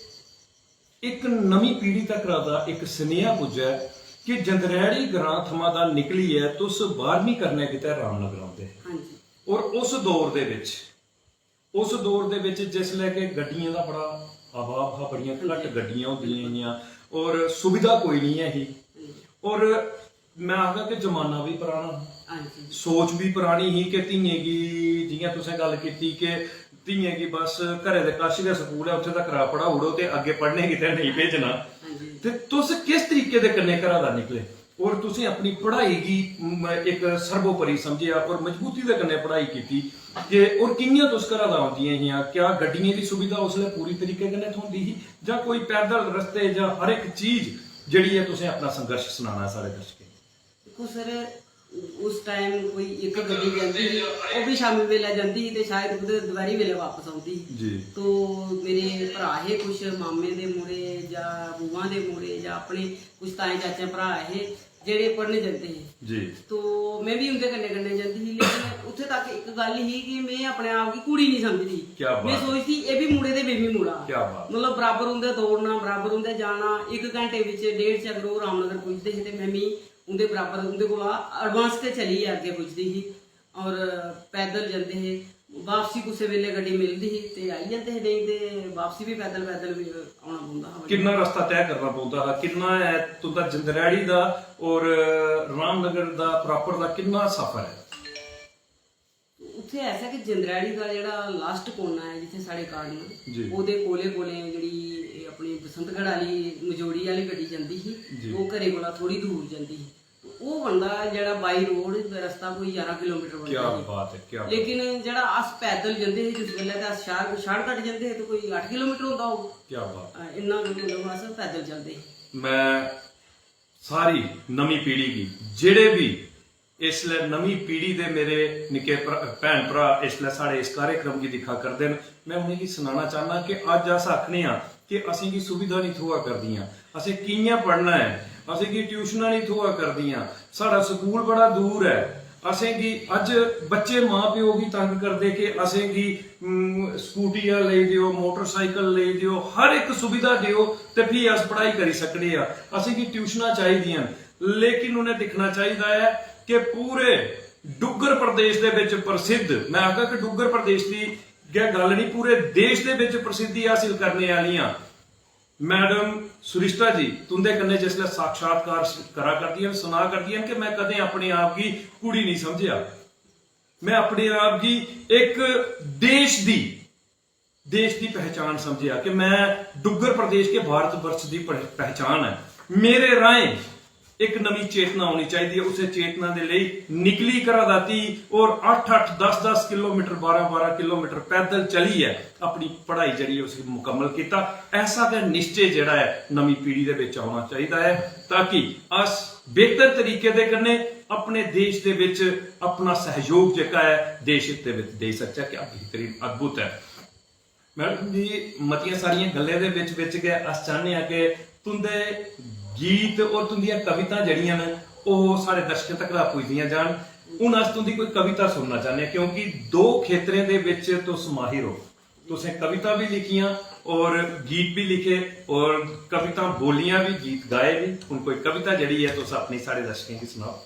इक नमीं पीढ़ी तक दा इक सनेहा पुज्जै कि जंदरैड़ी ग्रां थमां दा निकलियै तुस बारहवीं करने गितै रामनगर औंदे। हाँ जी। और उस दौर दे बिच, उस दौर दे बिच जिसलै कि गड्डियें दा बड़ा अभाव हा, बड़ियां घट्ट गड्डियां होंदियां हियां और सुविधा कोई निं ऐ ही। और मैं आखगा कि जमाना बी पराना हा, हाँ जी। सोच बी परानी ही कि धियें गी, जियां तुसें गल्ल कीती कि धियें गी बस घरै दे कश गै स्कूल ऐ, उत्थै तक पढ़ाई ओड़ो ते अग्गें पढ़ने गितै नेईं भेजना। हाँ जी। ते तुस किस तरीके दे कन्नै घरा दा निकले और तुसें अपनी पढ़ाई गी, म, इक सर्वोपरि समझेआ और मजबूती दे कन्नै पढ़ाई कीती कि, और कि'यां तुस घरा दा औंदियां हियां? क्या गड्डियें दी सुविधा उसलै पूरी तरीके कन्नै थ्होंदी ही जां कोई पैदल रस्ते जां हर इक चीज जेह्ड़ी ऐ, तुसें अपना संघर्श सनाना ऐ साढ़े दर्शकें गी? दिक्खो सर, उस टाइम कोई इक गड्डी जंदी ही, ओह् बी शामी बेल्लै जंदी ही ते शायद कुतै दपैह्री बेल्लै बापस औंदी ही। जी। तो मेरे भ्राऽ हे, कुछ मामे दे मुड़े जां बुआ दे मुड़े जां अपने कुछ ताए चाचे भ्राऽ हे जेह्ड़े पढ़ने जंदे हे। जी। तो में बी उं'दे कन्नै कन्नै जंदी ही, लेकिन उत्थै तक इक गल्ल ही कि में अपने आप गी कुड़ी निं समझदी। क्या बात में है। सोचदी, एह् बी मुड़े ते में बी मुड़ा। क्या बात। मतलब, बराबर उं'दे दौड़ना, बराबर उं'दे जाना। इक घैंटे बिच, डेढ़ च अगर ओह् रामनगर पुजदे हे ते में बी उं'दे बराबर, उं'दे कोला advance गै चलियै अग्गें पुजदी ही। और पैदल जंदे हे, बापसी कुसै बेल्लै गड्डी मिलदी ही ते आई जंदे हे, नेईं ते बापसी बी पैदल, पैदल बी औना पौंदा हा। किन्ना रस्ता तय करना पौंदा हा? किन्ना ऐ तुं'दा जंदरैड़ी दा और रामनगर दा proper दा किन्ना सफर ऐ? उत्थै ऐसा कि जंदरैड़ी दा जेह्ड़ा last कोना ऐ, जित्थै साढ़े घर न, जी। ओह्दे कोले कोले जेह्ड़ी एह् अपनी बसंतगढ़ आह्ली, मजोड़ी आह्ली गड्डी जंदी ही, जी। ओह् घरै कोला थोह्ड़ी दूर जंदी ही। ओह् बनदा जेह्ड़ा by road रस्ता, कोई ञारां किलोमीटर बनदा क्या ही। बात है, क्या बात। लेकिन जेह्ड़ा अस पैदल जंदे हे जिस बेल्लै, ते अस शार-, shortcut जंदे हे ते कोई अट्ठ किलोमीटर होंदा होग। क्या बात। अ, इन्ना, मतलब, अस पैदल चलदे हे। मैं सारी नमीं पीढ़ी गी, जेह्ड़े बी इसलै नमीं पीढ़ी दे मेरे निक्के भ्रा-, भैन भ्रा इसलै साढ़े इस कार्यक्रम गी दिक्खा करदे न, मैं उ'नेंगी सनाना चाह्न्नां कि अज्ज अस आखने आं कि असेंगी सुविधा निं थ्होआ करदियां, असें कि'यां पढ़ना ऐ, असेंगी ट्यूशनां निं थ्होआ करदियां, साढ़ा स्कूल बड़ा दूर ऐ, असेंगी अज्ज बच्चे मां प्यो गी तंग करदे कि असेंगी, हम्म, स्कूटियां लेई देओ, मोटरसाइकिल लेई देओ, हर इक सुविधा देओ ते फ्ही अस पढ़ाई करी सकने आं। असेंगी ट्यूशनां चाहिदियां न, लेकिन उ'नें दिक्खना चाहिदा ऐ कि पूरे डुग्गर प्रदेश दे बिच प्रसिद्ध, मैं आखगा कि डुग्गर प्रदेश दी गै गल्ल निं, पूरे देश दे बिच प्रसिद्धि हासिल करने आह्लियां मैडम सुरिश्ता जी तुं'दे कन्नै जिसलै साक्षात्कार करा करदियां न, सना करदियां न कि मैं कदें अपने आप गी कुड़ी नहीं समझेआ, मैं अपने आप गी इक देश दी, देश दी पहचान समझेआ कि मैं डुग्गर प्रदेश के भारत वर्ष दी पह-, पहचान है। मेरे राहें इक नमीं चेतना होनी चाहिदी है। उसे चेतना दे लेई निकली घरा दा धी और अट्ठ अट्ठ, दस दस किलोमीटर, बारां बारां किलोमीटर पैदल चलियै अपनी पढ़ाई जेह्ड़ी ऐ उसी मुकम्मल कीता। ऐसा गै निश्चे जेह्ड़ा ऐ नमीं पीढ़ी दे बिच औना चाहिदा ऐ, ताकि अस बेहतर तरीके दे कन्नै अपने देश दे बिच अपना सहयोग जेह्का ऐ देश हित दे बिच देई सकचै। क्या बेहतरीन, अद्भुत ऐ। मैडम जी, मतियां सारियां गल्लें दे बिच बिच गै अस चाह्न्ने आं कि तुं'दे गीत और तुं'दियां कवितां जेह्ड़ियां न, ओह् साढ़े दर्शकें तक्कर पुजदियां जान। हून अस तुं'दी कोई कविता सुनना चाह्न्ने आं, क्योंकि दो खेतरें दे बिच तुस माहिर ओ। तुसें कविता भी लिखियां और गीत भी लिखे, और कविता बोलियां भी, गीत गाए भी। हून कोई कविता जेह्ड़ी ऐ, तुस अपनी साढ़े दर्शकें गी सनाओ।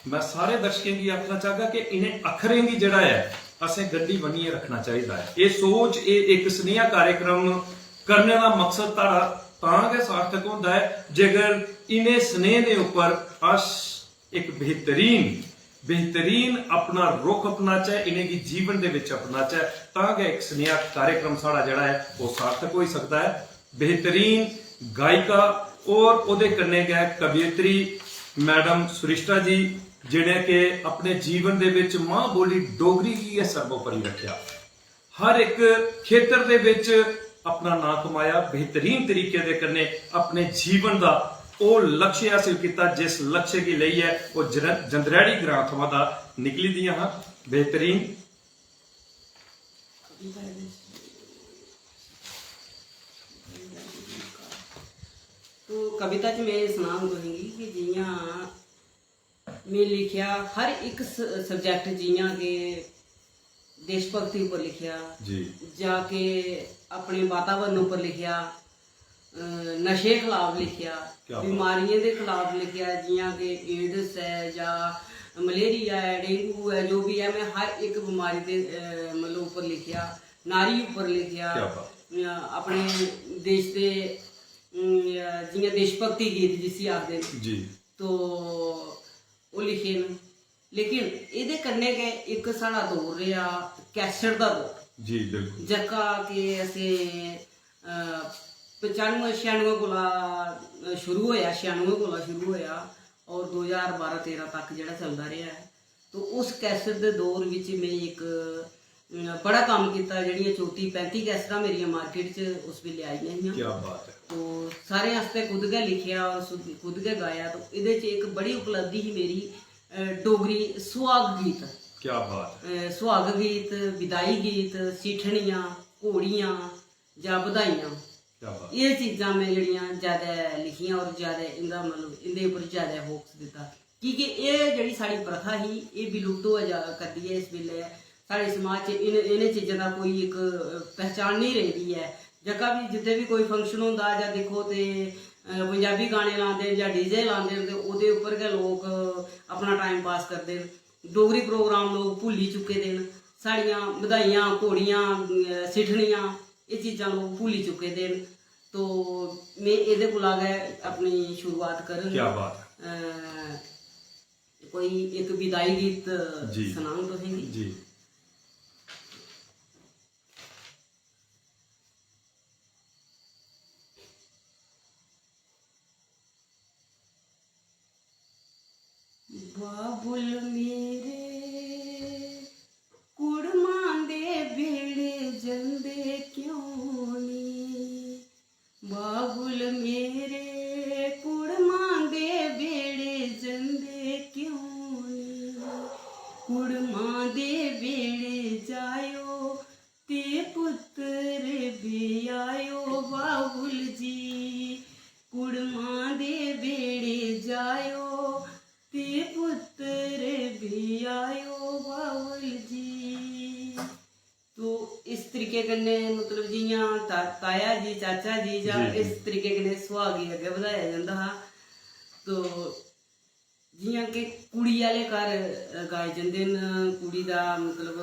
मैं सारे दर्शकें गी आखना चाहगा कि इ'नें अक्खरें गी जेह्ड़ा ऐ, असें गड्डी बनियै रक्खना चाहिदा ऐ। एह् सोच, एह् इक सनेहा कार्यक्रम करने दा मकसद ताड़ा तां गै सार्थक होंदा ऐ, जेकर इ'नें सनेहें दे उप्पर अस इक बेहतरीन, बेहतरीन अपना रुख अपनाचै, इ'नेंगी जीवन दे बिच अपनाचै, तां गै इक सनेहा कार्यक्रम साढ़ा जेह्ड़ा ऐ, ओह् सार्थक होई सकदा ऐ। बेहतरीन गायिका और ओह्दे कन्नै गै कवयित्री मैडम सुरिश्ता जी, जि'नें के अपने जीवन दे बिच मां बोली डोगरी गी गै सर्वोपरि रक्खेआ। हर इक खेतर दे बिच अपना नांऽ कमाया, बेहतरीन तरीके दे कन्नै अपने जीवन दा ओह् लक्ष्य हासिल कीता जिस लक्ष्य गी लेइयै ओह् जर-, जंदरैड़ी ग्रां थमां दा निकली दियां हां। बेहतरीन। तो कविता च में एह् सनाङ तुसेंगी कि जि'यां में लिखेआ हर इक स-, subject, जि'यां कि देश भक्ति उप्पर लिखेआ, जी। जां कि अपने वातावरण उप्पर लिखेआ, अ, नशे खिलाफ लिखेआ, क्या बात। बीमारियें दे खिलाफ लिखेआ, जि'यां कि AIDS ऐ जां मलेरिया ऐ, डेंगू ऐ, जो बी ऐ, में हर इक बमारी दे, अ, मतलब उप्पर लिखेआ, नारी उप्पर लिखेआ, क्या बात। अ, अपने देश दे, अम, जि'यां देश भक्ति गीत जिसी आखदे न, जी। तो ओह् लिखे न। लेकिन एह्दे कन्नै गै इक साढ़ा दौर रेहा कैसेट दा दौर, जी, बिल्कुल। जेह्का कि असें, अ, पचानुए छेआनुए कोला, अ, शुरू होएआ, छेआनुए कोला शुरू होएआ और दो ज्हार बारां तेरां तक जेह्ड़ा चलदा रेहा ऐ। तो उस कैसेट दे दौर बिच में इक, अ, बड़ा कम्म कीता, जेह्ड़ियां चौती पैंती कैसेटां मेरियां मार्केट च उस बेल्लै आई दियां हियां। क्या बात है। तो सारें आस्तै खुद गै लिखेआ और खुद, खुद गै गाया। तो एह्दे च इक बड़ी उपलब्धि ही मेरी, अ, डोगरी सुहाग गीत। क्या बात है। अ, सुहाग गीत, विदाई गीत, सिठनियां, घोड़ियां जां बधाइयां। क्या बात। एह् चीजां में जेह्ड़ियां ज्यादा लिखियां और ज्यादा इं'दा मतलब इं'दे उप्पर ज्यादा focus दित्ता, की के एह् जेह्ड़ी साढ़ी प्रथा ही, एह् विलुप्त होआ जा करदी ऐ इस बेल्लै। साढ़े समाज च इन-, इ'नें चीजें दा कोई इक, अ, पहचान नेईं रेही दी ऐ। जेह्का बी, जित्थै बी कोई function होंदा जां दिक्खो ते, अ, पंजाबी गाने लांदे न जां DJ लांदे न ते ओह्दे उप्पर गै लोक अपना time pass करदे न। डोगरी program लोक भुल्ली चुके दे न। साढ़ियां बधाइयां, घोड़ियां, अ, सिठनियां, एह् चीजां लोक भुल्ली चुके दे न। तो में एह्दे कोला गै अपनी शुरुआत करङ। क्या बात है। अ, कोई इक विदाई गीत जी। सनाङ तुसेंगी। जी। बाबुल मेरे कुड़मां दे बेड़े जंदे क्यों नी? बाबुल मेरे कुड़मां दे बेड़े जंदे क्यों नी? कुड़मां दे बेड़े जायो ते कन्नै मतलब जि'यां ता-, ताया जी, चाचा जी जां जी, जी। इस तरीके कन्नै सुहाग गी अग्गें बधाया जंदा हा। तो जि'यां कि कुड़ी आह्ले घर, अ, गाए जंदे न, कुड़ी दा मतलब,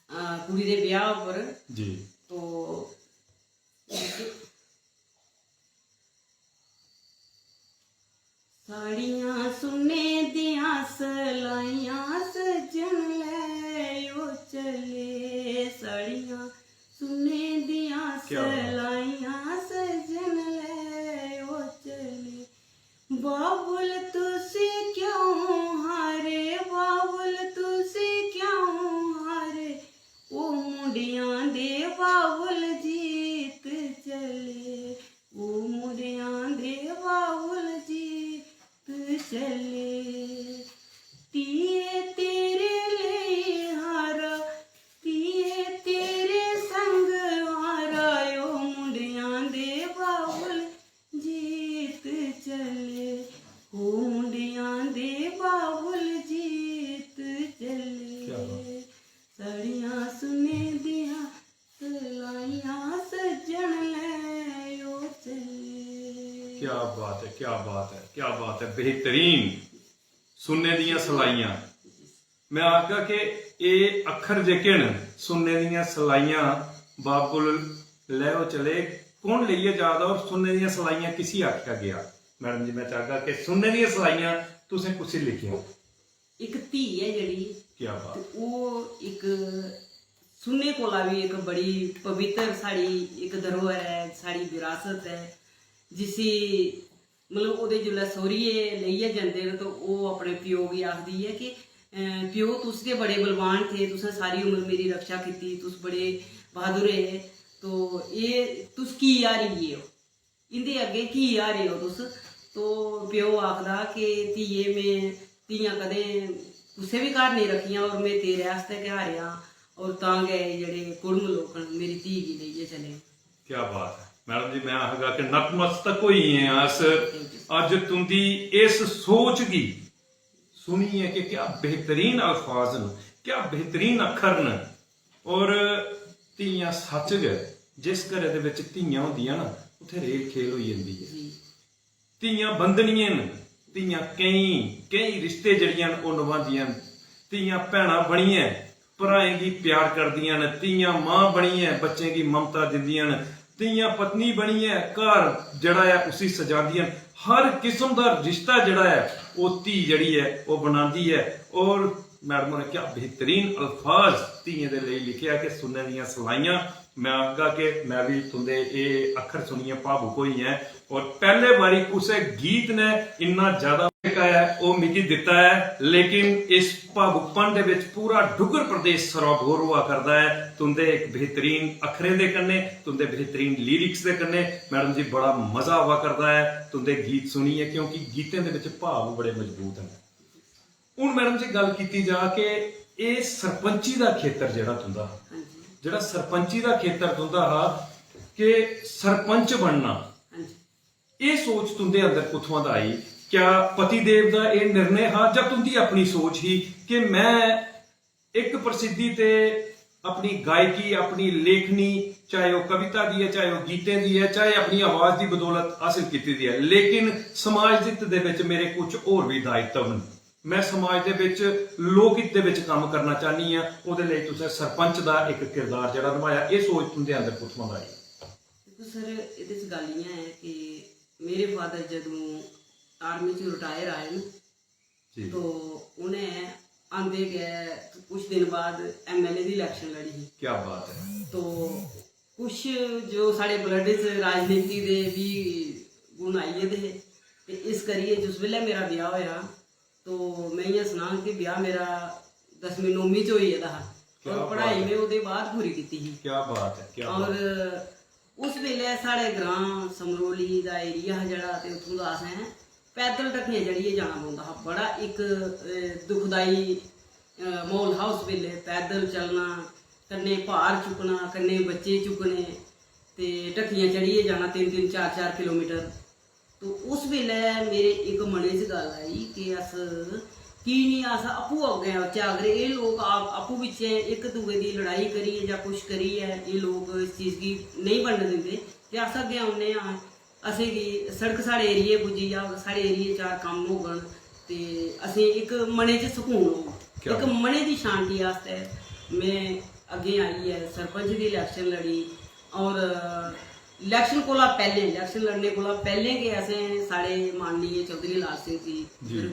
अ, कुड़ी दे ब्याह् उप्पर। जी। तो साड़ियां सुन्ने दियां सलाइयां सज्जन लैओ चले, साड़ियां सुन्ने दियां क्या बात। सलाइयां सज्जन लैओ चले। बाबुल तुसी क्यों हारे, बाबुल तुसी क्यों हारे, ओ मुंडियां दे बाबुल जीत चले, ओ मुंडियां दे बाबुल जीत चले। धीए तेरे लेई हारा, धीए तेरे संग हारा, ओ मुंडियां दे बाबुल जीत चले, ओ मुंडियां दे बाबुल जीत चले। क्या बात। साड़ियां सुन्ने दियां सलाइयां सज्जन लैओ चले। क्या बात है, क्या बात है, क्या बात है, बेहतरीन। सुन्ने दियां सलाइयां। मैं आखगा कि एह् अक्खर जेह्के न, सुन्ने दियां सलाइयां, बाबुल लैओ चले, कौन लेइयै जा दा और सुन्ने दियां सलाइयां किसी आखेआ गेआ? मैडम जी, मैं चाहगा कि सुन्ने दियां सलाइयां तुसें कुसी लिखियां? इक धी ऐ जेह्ड़ी, क्या बात। ते ओह् इक सुन्ने कोला बी इक बड़ी पवित्र साढ़ी इक धरोहर ऐ, साढ़ी विरासत ऐ, जिसी मतलब ओह्दे जिसलै सौह्रिये लेइयै जंदे न, ते ओह् अपने प्यो गी आखदी ऐ कि, "अ, प्यो, तुस गै बड़े बलवान थे, तुसें सारी उम्र मेरी रक्षा कीती, तुस बड़े बहादुर हे, तो एह् तुस की हारी गे ओ? इं'दे अग्गें की हारे ओ तुस?" तो प्यो आखदा कि, "धीए, में, धियां कदें कुसै बी घर नेईं रक्खियां, और में तेरे आस्तै गै हारेआ, और तां गै एह् जेह्ड़े कुड़म लोक न, मेरी धी गी लेइयै चले न।" क्या बात है। मैडम जी, मैं आखगा कि नतमस्तक होई गे आं अस अज्ज तुंदी इस सोच गी सुनियै कि क्या बेहतरीन अल्फाज न, क्या बेहतरीन अक्खर न। और धियां सच्च गै, जिस घरै दे बिच धियां होंदियां ना, उत्थै रेल खेल होई जंदी ऐ। जी। धियां बंधनियां न, धियां केईं, केईं रिश्ते जेह्ड़ियां न, ओह् नभांदियां न। धियां भैनां बनियै भ्राएं गी प्यार करदियां न, धियां मां बनियै बच्चें गी ममता दिंदियां न, धियां पत्नी बनियै घर जेह्ड़ा ऐ उसी सजांदियां न। हर किस्म दा रिश्ता जेह्ड़ा ऐ ओह् धी जेह्ड़ी ऐ ओह् बनांदी ऐ। और मैडम होरें क्या बेहतरीन अल्फाज धियें दे लेई लिखेआ कि सुन्ने दियां सलाइयां। मैं आखगा कि मैं भी तुंदे एह् अक्खर सुनियै भावुक होई ऐ। और पैह्ले बारी कुसै गीत ने इन्ना ज्यादा जेह्का ऐ ओह् मिगी दित्ता ऐ, लेकिन इस भावुकपन दे बिच पूरा डुग्गर प्रदेश सराबोर होआ करदा ऐ तुंदे इक बेहतरीन अक्खरें दे कन्नै, तुंदे बेहतरीन लिरिक्स दे कन्नै। मैडम जी, बड़ा मजा आवा करदा ऐ तुंदे गीत सुनियै, क्योंकि गीतें दे बिच भाव बड़े मजबूत न। हून मैडम जी, गल्ल कीती जा कि एह् सरपंची दा खेतर जेह्ड़ा तुंदा, हांजी। जेह्ड़ा सरपंची दा खेतर तुंदा हा कि सरपंच बनना, हांजी। एह् सोच तुंदे अंदर कुत्थुआं दा आई? क्या पतिदेव दा एह् निर्णय हा जां तुंदी अपनी सोच ही कि मैं इक प्रसिद्धि ते अपनी गायकी, अपनी लेखनी, चाहे ओह् कविता दी ऐ, चाहे ओह् गीतें दी ऐ, चाहे अपनी आवाज दी बदौलत हासल कीती दी ऐ, लेकिन समाज हित दे बिच मेरे कुछ होर भी दायित्व न। मैं समाज दे बिच, लोक हित दे बिच कम्म करना चाह्न्नी आं, ओह्दे लेई तुसें सरपंच दा इक किरदार जेह्ड़ा नभाया, एह् सोच तुंदे अंदर कुत्थुआं दा आई? दिक्खो सर, एह्दे च गल्ल इ'यां ऐ कि मेरे फादर जदूं आर्मी च रिटायर आए न, जी। तो उ'नें आंदे गै कुछ दिन बाद एमएलए दी इलेक्शन लड़ी ही। क्या बात है। तो कुछ जो साढ़े ब्लड च राजनीति दे भी गुण आई गेदे हे, ते इस करियै जिस बेल्लै मेरा ब्याह् होएआ, तो मैं इ'यां सनां कि ब्याह् मेरा दसमीं नौमीं च होई गेदा हा, क्या और पढ़ाई बात ऐ। मैं ओह्दे बाद पूरी कीती ही। क्या बात है, क्या और बात है। उस बेल्लै साढ़े ग्रां समरोली दा एरिया हा जेह्ड़ा, ते उत्थूं दा असें पैदल ढक्कियां चढ़ियै जाना पौंदा हा। बड़ा इक, अ, दुखदाई, अ, म्हौल हा उस बेल्लै। पैदल चलना, कन्नै भार चुक्कना, कन्नै बच्चे चुक्कने, ते ढक्कियां चढ़ियै जाना तिन्न तिन्न चार चार किलोमीटर। तो उस बेल्लै मेरे इक मनै च गल्ल आई कि अस की निं अस आपूं अग्गें औचै? अगर एह् लोक आप-, आपूं बिच्चें इक दूए दी लड़ाई करियै जां कुछ करियै एह् लोक इस चीज गी नेईं बनन दिंदे ते अस अग्गें औन्ने आं। असेंगी सड़क साढ़े एरिये पुज्जी जाग, साढ़े एरिये चार कम्म होङन ते असें इक मनै च सकून होग। क्या इक बात। मनै दी शांति आस्तै में अग्गें आइयै सरपंच दी इलैक्शन लड़ी और इलैक्शन कोला पैह्लें, इलैक्शन लड़ने कोला पैह्लें गै असें साढ़े माननीय चौधरी लाल सिंह जी जी।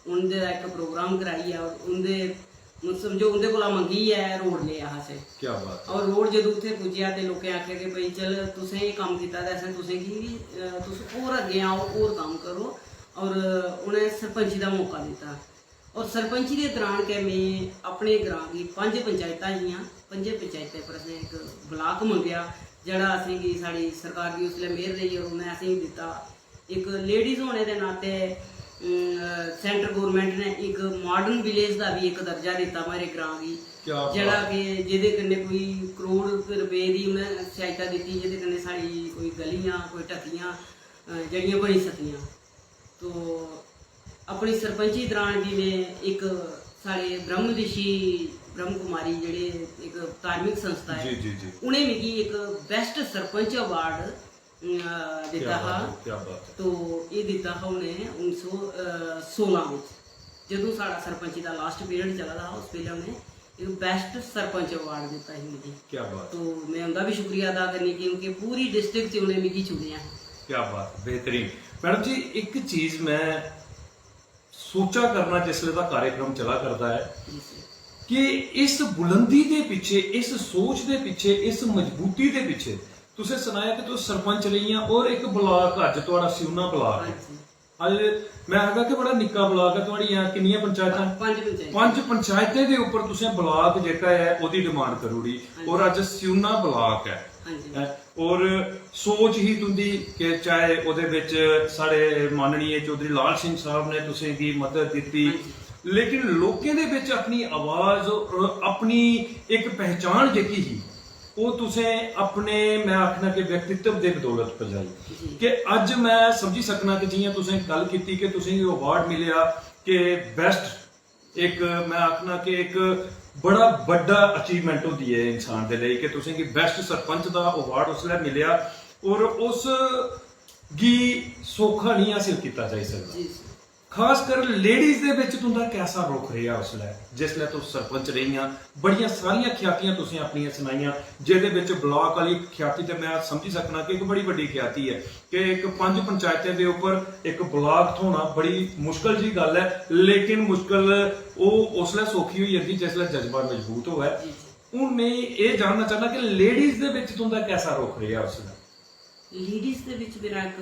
उं'दे दा इक प्रोग्राम कराइयै और उं'दे, समझो, उं'दे कोला मंगियै रोड लेआ हा असें। क्या बात है। और रोड जदूं उत्थै पुज्जेआ ते लोकें आखेआ कि भई चल, तुसें एह् कम्म कीता ते असें तुसेंगी बी, अ, तुस होर अग्गें आओ, होर कम्म करो। और उ'नें सरपंची दा मौका दित्ता। और सरपंची दे दरान गै में अपने ग्रां गी पंज पंचायतां हियां, पंजे पंचायतें पर असें इक ब्लाक मंगेआ, जेह्ड़ा असेंगी, साढ़ी सरकार दी उसलै मेह्र रेही और उ'नें असेंगी दित्ता। इक लेडीज होने दे नाते, अम, सेंटर गौरमेंट ने इक मॉडर्न विलेज दा बी इक दर्जा दित्ता मेरे ग्रां गी, क्या बात। जेह्ड़ा कि जेह्दे कन्नै कोई करोड़ रपेऽ दी उ'नें सहायता दित्ती, जेह्दे कन्नै साढ़ी कोई गलियां, कोई ढक्कियां, अ, जेह्ड़ियां बनी सकियां। तो अपनी सरपंची दरान बी में इक साढ़े ब्रह्म ऋषि, ब्रह्म कुमारी जेह्ड़े इक धार्मिक संस्था ऐ, जी, जी, जी। उ'नें मिगी इक बेस्ट सरपंच अवार्ड, अ, दित्ता क्या बात हा। है, क्या बात है। तो एह् दित्ता हा उ'नें उन्नी सौ सोलां बिच, जदूं साढ़ा सरपंची दा लास्ट पीरियड चला दा हा, उस बेल्लै उ'नें इक बेस्ट सरपंच अवार्ड दित्ता ही मिगी। क्या बात। तो में उं'दा बी शुक्रिया अदा करनी, क्योंकि पूरी डिस्ट्रिक्ट च उ'नें मिगी चुनेआ। क्या बात, बेहतरीन। मैडम जी, इक चीज में सोचा करना जिसले दा कार्यक्रम चला करदा है जी सर। कि इस बुलंदी दे पिच्छे, इस सोच दे पिच्छे, इस मजबूती दे पिच्छे, तुसें सनाया कि तुस सरपंच रही हैं और इक ब्लाक अज्ज थुआढ़ा सियूना ब्लाक है। हाँ जी। अज्ज मैं आखगा कि बड़ा निक्का ब्लाक है, थुआढ़ियां किन्नियां पंचायतां? पंज पंचायतां। पंज पंचायतें दे उप्पर तुसें ब्लाक जेह्का ऐ, ओह्दी डिमांड करी ओड़ी। हाँ जी। और अज्ज सियूना ब्लाक है। हाँ जी। हैं? और सोच ही तुंदी कि चाहे ओह्दे बिच साढ़े माननीय चौधरी लाल सिंह साहब ने तुसें गी मदद दित्ती, हाँ जी। लेकिन लोकें दे बिच अपनी आवाज और अपनी इक पहचान जेह्की ही, ओह् तुसें अपने, मैं आखना कि व्यक्तित्व दे बदौलत पजाई। जी। कि अज्ज मैं समझी सकना कि जियां तुसें गल्ल कीती कि तुसें गी अवार्ड मिलेआ कि बेस्ट, इक, मैं आखना कि इक बड़ा बड्डा अचीवमेंट होंदी ऐ इंसान दे लेई कि तुसें गी बेस्ट सरपंच दा अवार्ड उसलै मिलेआ और उस गी सौखा नहीं हासिल कीता जाई सकदा। जी, जी। खासकर लेडीज दे बिच तुंदा कैसा रुख रेहा उसलै, जिसलै तुस सरपंच रेहियां? बड़ियां सारियां ख्यातियां तुसें अपनियां सनाइयां, जेह्दे बिच ब्लाक आह्ली ख्याति ते मैं समझी सकना कि इक बड़ी बड्डी ख्याति ऐ कि इक पंज पंचायतें दे उप्पर इक ब्लाक थ्होना बड़ी मुश्कल जी गल्ल ऐ, लेकिन मुश्कल ओह् उसलै सौखी होई जंदी जिसलै जज्बा मजबूत होऐ। जी, जी। हून मैं एह् जानना चाहना कि लेडीज दे बिच तुंदा कैसा रुख रेहा उसलै? लेडीज दे बिच मेरा इक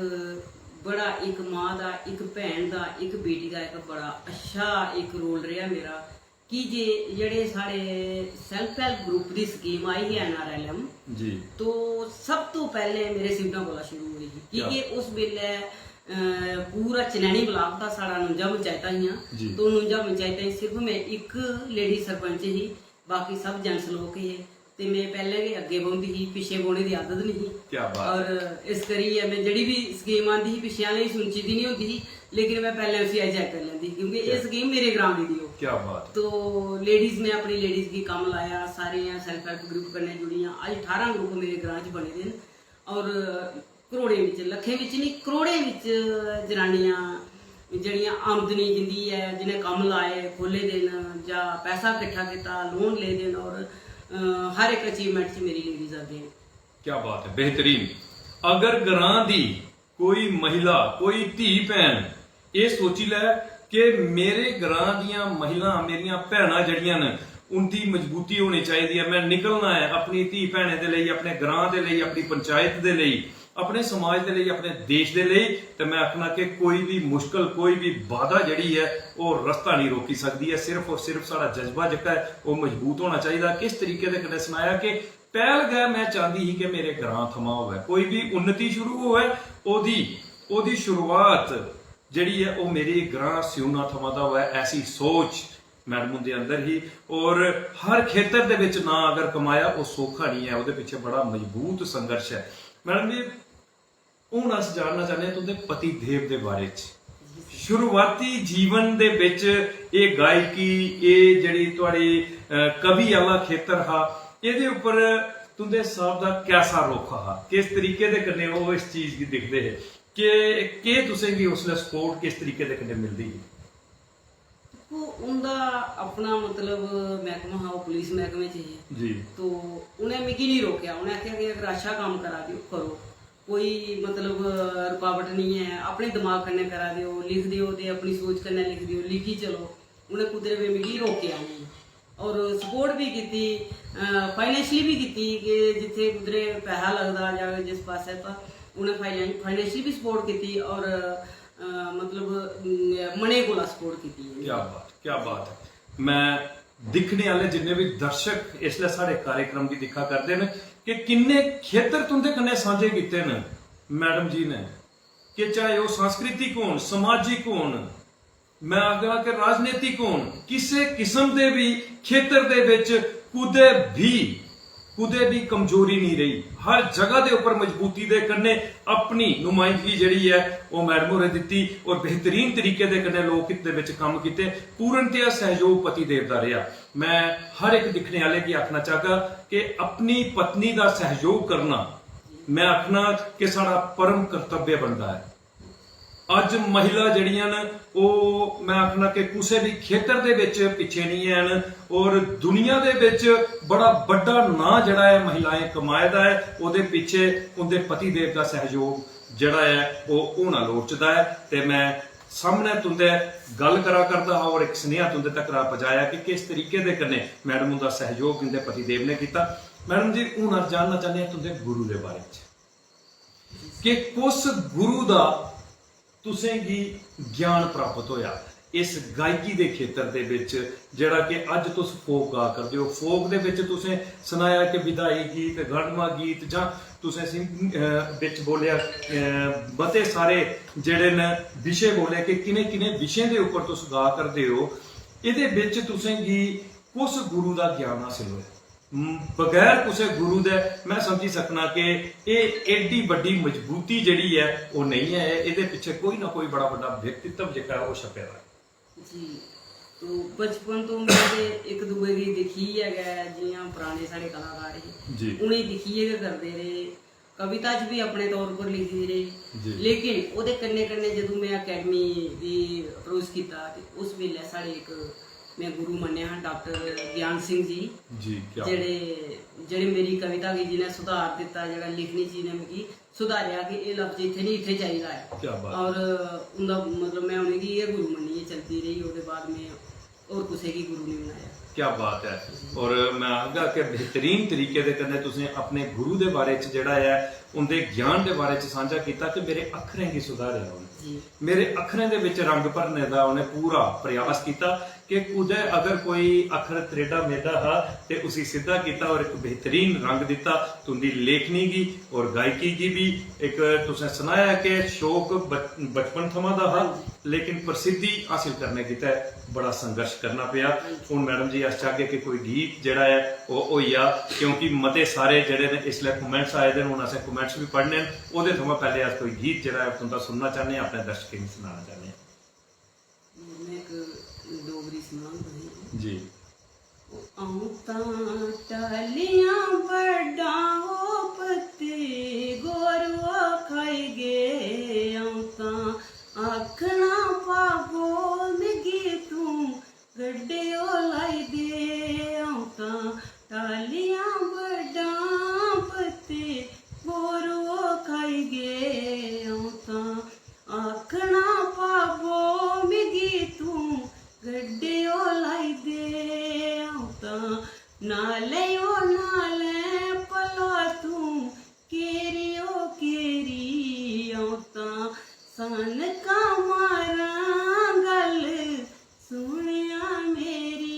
बड़ा, इक मां दा, इक भैन दा, इक बेटी दा इक बड़ा अच्छा इक रोल रेहा मेरा, कि जे जेह्ड़े साढ़े सेल्फ हेल्प ग्रुप दी स्कीम आई ही एन आर एल एम, जी। तो सब तो पैह्लें मेरे सिमटा कोला शुरू होई ही, की क्या? कि उस बेल्लै, अ, पूरा चनैनी ब्लाक था साढ़ा, नुंजा पंचायतां हियां, जी। तो नुंजा पंचायतें च सिर्फ में इक लेडी सरपंच ही, बाकी सब जेंट्स लोक हे। ते में पैह्लें गै अग्गें बौंह्दी ही, पिच्छें बौह्ने दी आदत निं ही। क्या बात और है। इस करियै में जेह्ड़ी बी स्कीम आंदी ही, पिच्छें आह्लें गी सुनची दी निं होंदी ही, लेकिन में पैह्लें उसी हाईजैक करी लैंदी ही, क्योंकि एह् क्या? स्कीम मेरे ग्रां दी देओ। क्या बात है। तो लेडीज, में अपनी लेडीज गी कम्म लाया, सारे सेल्फ हेल्प ग्रुप कन्नै जुड़ियां। अज्ज ठारां ग्रुप मेरे ग्रां च बने दे न और करोड़ें बिच, लक्खें बिच निं, करोड़ें बिच जनानियां जेह्ड़ियां आमदनी जिंदी ऐ, जि'नें कम्म लाए, खोह्ल्ले दे न, जां पैसा किट्ठा कीता, लोन ले दे न, और, अ, हर इक अचीवमेंट च मेरी लेडीज अग्गें ऐ। क्या बात है, बेहतरीन। अगर ग्रां दी कोई महिला, कोई धी भैन एह् सोची लै कि मेरे ग्रां दियां महिलां, मेरियां भैनां जेह्ड़ियां न, उं'दी मजबूती होनी चाहिदी ऐ, में निकलना ऐ अपनी धी भैनें दे लेई, अपने ग्रां दे लेई, अपनी पंचायत दे लेई, अपने समाज दे लेई, अपने देश दे लेई, ते में आखना कि कोई बी मुश्कल, कोई बी बाधा जेह्ड़ी ऐ, ओह् रस्ता नेईं रोकी सकदी ऐ। सिर्फ और सिर्फ साढ़ा जज्बा जेह्का ऐ, ओह् मजबूत होना चाहिदा। किस तरीके दे कन्नै सनाया कि पैह्ल गै में चांह्दी ही कि मेरे ग्रां थमां होऐ, कोई बी उन्नति शुरू होऐ, ओह्दी, ओह्दी शुरुआत जेह्ड़ी ऐ, ओह् मेरे ग्रां सियूना थमां दा होऐ। ऐसी सोच मैडम हुंदे अंदर ही, और हर खेतर दे विच नां अगर कमाया, ओह् सौखा निं ऐ, ओह्दे पिच्छे बड़ा मजबूत संघर्ष ऐ। मैडम जी, हुन अस जानना चाह्न्ने आं तुं'दे पति देव दे बारे च। शुरुआती जीवन दे बिच एह् गायकी, एह् जेह्ड़ी थुआढ़ी, अ, कवि आह्ला खेतर हा, एह्दे उप्पर तुं'दे साह्ब दा कैसा रुख हा? किस तरीके दे कन्नै ओह् इस चीज गी दिखदे हे? के, केह् तुसें गी उसलै सपोर्ट किस तरीके दे कन्नै मिलदी ही? दिक्खो, उं'दा अपना, मतलब, मैह्कमा हा, ओह् पुलिस मैह्कमे च हे। जी। तो उ'नें मिगी निं रोकेआ, उ'नें आखेआ कि अगर अच्छा कम्म करा दे ओ, करो, कोई, मतलब, रुकावट निं ऐ, अपने दमाग कन्नै करा दे ओ, लिखदे ओ ते अपनी सोच कन्नै लिखदे ओ, लिखी चलो। उ'नें कुतरे बी मिगी रोकेआ निं, और सपोर्ट बी कीती, फाइनेंशली बी कीती कि जित्थै कुतरे पैसा लगदा जां जिस पासै, तां उ'नें फाइनेंशली बी सपोर्ट कीती और, अ, मतलब, अम, मनै कोला सपोर्ट कीती। क्या बात, क्या बात है। मैं दिक्खने आह्ले जिन्ने बी दर्शक इसलै साढ़े कार्यक्रम गी दिक्खा करदे न कि किन्ने खेतर तुं'दे कन्नै सांझे कीते न मैडम जी ने, कि चाहे ओह् सांस्कृतिक होन, समाजिक होन, मैं आखगा कि राजनीतिक होन, किसे किस्म दे भी खेतर दे बिच कुतै भी, कुतै भी कमजोरी नहीं रेही। हर जगह दे उप्पर मजबूती दे कन्नै अपनी नुमाइंदगी जेह्ड़ी ऐ, ओह् मैडम होरें दित्ती और बेहतरीन तरीके दे कन्नै लोक हित दे बिच कम्म कीते। पूर्णतया सहयोग पति देव दा रेहा। मैं हर इक दिक्खने आह्ले गी आखना चाहगा कि अपनी पत्नी दा सहयोग करना, मैं आखना कि साढ़ा परम कर्तव्य बनदा ऐ। अज्ज महिला जेह्ड़ियां न, ओह्, मैं आखना कि कुसै बी खेतर दे बिच पिच्छे निं हैन और दुनिया दे बिच बड़ा बड्डा नांऽ जेह्ड़ा ऐ महिलाएं कमाए दा ऐ, ओह्दे पिच्छे उं'दे पति देव दा सैह्योग जेह्ड़ा ऐ, ओह् होना लोड़चदा ऐ। ते मैं सामनै तुं'दे गल्ल करा करदा हा और इक सनेहा तुं'दे तक्कर पजाया कि किस तरीके दे कन्नै मैडम उं'दा सैह्योग इं'दे पति देव ने कीता। मैडम जी, हून अस जानना चाह्न्ने आं तुं'दे गुरु दे बारे च कि कुस गुरु दा तुसें गी ज्ञान प्राप्त होया इस गायकी दे खेतर दे बिच, जेह्ड़ा कि अज्ज तुस फोक गा करदे ओ। फोक दे बिच तुसें सनाया कि विदाई गीत, गढ़मा गीत, जां तुसें सिं-, अ, बिच बोलेआ, अ, मते सारे जेह्ड़े न विशे बोले कि किने किने विशें दे उप्पर तुस गा करदे ओ। एह्दे बिच तुसें गी कुस गुरु दा ज्ञान हासिल होया? म-, बगैर कुसै गुरु दे मैं समझी सकना कि एह् एड्डी बड्डी मजबूती जेह्ड़ी ऐ, ओह् नेईं ऐ। एह्दे पिच्छे कोई ना कोई बड़ा बड्डा व्यक्तित्व जेह्का ऐ, ओह् छप्पे दा ऐ। जी, तो बचपन तो में ते इक दूए गी दिक्खियै गै, जि'यां पराने साढ़े कलाकार हे, जी। उ'नेंगी दिक्खियै गै करदे रेह्। कविता च बी अपने तौर पर लिखदी रेही। जी। लेकिन ओह्दे कन्नै कन्नै जदूं में अकैडमी दी अप्रोच कीता, ते उस बेल्लै साढ़े इक में गुरु मन्नेआ हा, डाक्टर ज्ञान सिंह जी, जी, क्या जेह्ड़े, जेह्ड़े मेरी कविता गी जि'नें सुधार दित्ता, जेह्ड़ा लिखने च जि'नें मिगी सुधारेआ कि एह् लफ्ज इत्थै निं, इत्थै चाहिदा ऐ। क्या बात। और उं'दा, मतलब, में उ'नेंगी गै गुरु मन्नियै चलदी रेही। ओह्दे बाद में होर कुसै गी गुरु निं बनाया। क्या बात ऐ। और मैं आखगा कि बेहतरीन तरीके दे कन्नै तुसें अपने गुरु दे बारे च जेह्ड़ा ऐ, उं'दे ज्ञान दे बारे च सांझा कीता कि मेरे अक्खरें गी सुधारेआ उ'नें। जी। मेरे अक्खरें दे बिच रंग भरने दा उ'नें पूरा प्रयास कीता कि कुतै अगर कोई अक्खर त्रेडा मेदा हा ते उसी सिद्धा कीता और इक बेहतरीन रंग दित्ता तुं'दी लेखनी गी और गायकी गी बी। इक तुसें सनाया कि शौक बच-, बचपन थमां दा हा, लेकिन प्रसिद्धि हासिल करने गितै बड़ा संघर्ष करना पेआ। हून मैडम जी, अस चाहगे कि कोई गीत जेह्ड़ा ऐ, ओह् होई जा, क्योंकि मते सारे जेह्ड़े न, इसलै कमेंट्स आए दे न, हून असें कमेंट्स बी पढ़ने न। ओह्दे थमां पैह्लें अस कोई गीत जेह्ड़ा ऐ, तुं'दा सुनना चाह्न्ने आं, अपने दर्शकें गी सनाना चाह्न्ने आं। में इक डोगरी सनाङ तुसेंगी। जी। अ'ऊं तां टालियां बड्डां, ओ पत्ती गोरुआ खाई गे। अ'ऊं तां आखना पाबो मिगी तूं गड्डेओ लाई दे। अ'ऊं तां टालियां बड्डां, पत्ती गोरुआ खाई गे। अ'ऊं तां आखना पाबो मिगी तूं गड्डेओ लाई दे। अ'ऊं तां नाले ओ नाले, भला तूं केरी ओ केरी। अ'ऊं तां सनका मारां, गल्ल सुनेआ मेरी।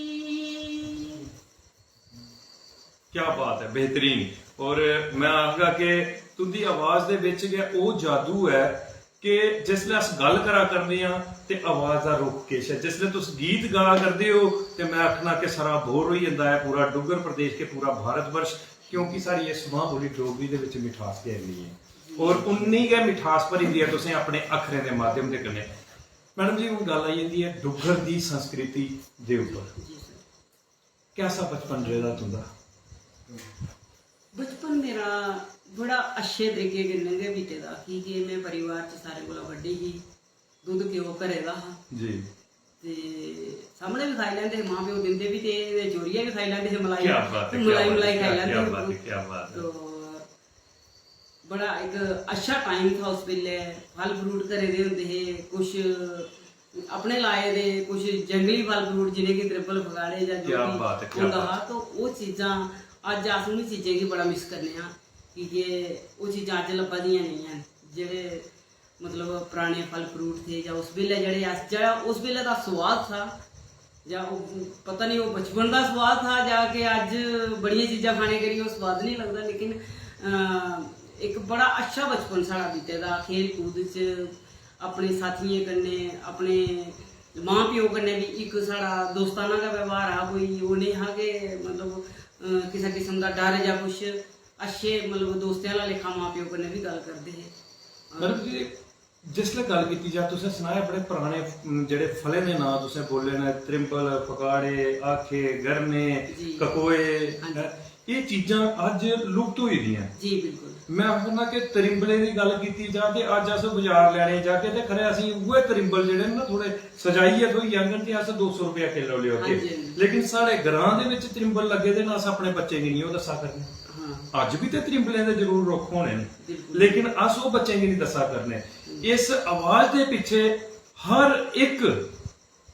क्या बात ऐ, बेहतरीन। और मैं आखगा कि तुंदी आवाज दे बिच गै ओह् जादू ऐ कि जिसलै अस गल्ल करा करने आं ते आवाज दा रुख किश ऐ। जिसलै तुस गीत गा करदे ओ ते मैं आखना कि सराबोर होई जंदा ऐ पूरा डुग्गर प्रदेश के पूरा भारत वर्ष, क्योंकि साढ़ी इस मां बोली डोगरी दे बिच मिठास गै इन्नी ऐ और उन्नी गै मिठास भरी दी ऐ तुसें अपने अक्खरें दे माध्यम दे कन्नै। मैडम जी, हून गल्ल आई जंदी ऐ डुग्गर दी संस्कृति दे उप्पर। जी सर। कैसा बचपन रेह्दा तुं'दा? बचपन मेरा बड़ा अच्छे तरीके कन्नै गै बीते दा, की के में परिवार च सारें कोला बड्डी ही। दुद्ध घ्यो घरै दा हा। जी। ते सामनै बी खाई लैंदे हे, मां प्यो दिंदे बी ते चोरियै बी खाई लैंदे हे। मलाई क्या बात है, क्या मलाई बात है, मलाई खाई क्या, लैंदे क्या हे। बात है, क्या बात है। तो बड़ा इक अच्छा टाइम था उस बेल्लै। फल फ्रूट घरै दे होंदे हे, कुछ अपने लाए दे, कुछ जंगली फल फ्रूट जि'नेंगी त्रिंबल फकाड़े जां जो क्या बी बात है, क्या होंदा बात हा। तो ओह् चीजां अज्ज अस उ'नें चीजें गी बड़ा मिस करने आं, की के ओह् चीजां अज्ज लब्भा दियां नेईं हैन। जेह्ड़े मतलब पराने फल फ्रूट थे जां उस बेल्लै जेह्ड़े अस, जेह्ड़ा उस बेल्लै दा सोआद था जां ओह् पता निं ओह् बचपन दा सोआद था जां कि अज्ज बड़ियां चीजां खाने करी ओह् सोआद निं लगदा, लेकिन अ, इक बड़ा अच्छा बचपन साढ़ा बीते दा खेल कूद च, अपने साथियें कन्नै, अपने मां प्यो कन्नै बी इक साढ़ा दोस्ताना गै व्यवहार हा। कोई ओह् नेईं हा कि मतलब अ, किसै किस्म दा डर जां कुछ, अच्छे मतलब दोस्तें आह्ला लेखा मां प्यो कन्नै बी गल्ल करदे हे। मैडम जी, जिसलै गल्ल कीती जा, तुसें सनाया बड़े पराने, उम, जेह्ड़े फलें दे नांऽ तुसें बोले न, त्रिंबल, फकाड़े, आखे, गरने, जी। ककोए, हां जी। हैं, एह् चीजां अज्ज लुप्त होई दियां। जी बिल्कुल। में आखना कि त्रिंबलें दी गल्ल कीती जा ते अज्ज अस बाजार लैने जागे ते खरे असेंगी उ'ऐ त्रिंबल जेह्ड़े न ना थोह्ड़े सजाइयै थ्होई जाङन ते अस दो सौ रपेआ किलो लेओगे। हां जी, हां जी। लेकिन साढ़े ग्रां दे बिच त्रिंबल लग्गे दे न, अस अपने बच्चें गी निं ओह् दस्सा करने। हां। अज्ज बी ते त्रिंबलें दे जरूर रुक्ख होने न, बिल्कुल। लेकिन अस ओह् बच्चें गी निं दस्सा करने। इस आवाज दे पिच्छे हर इक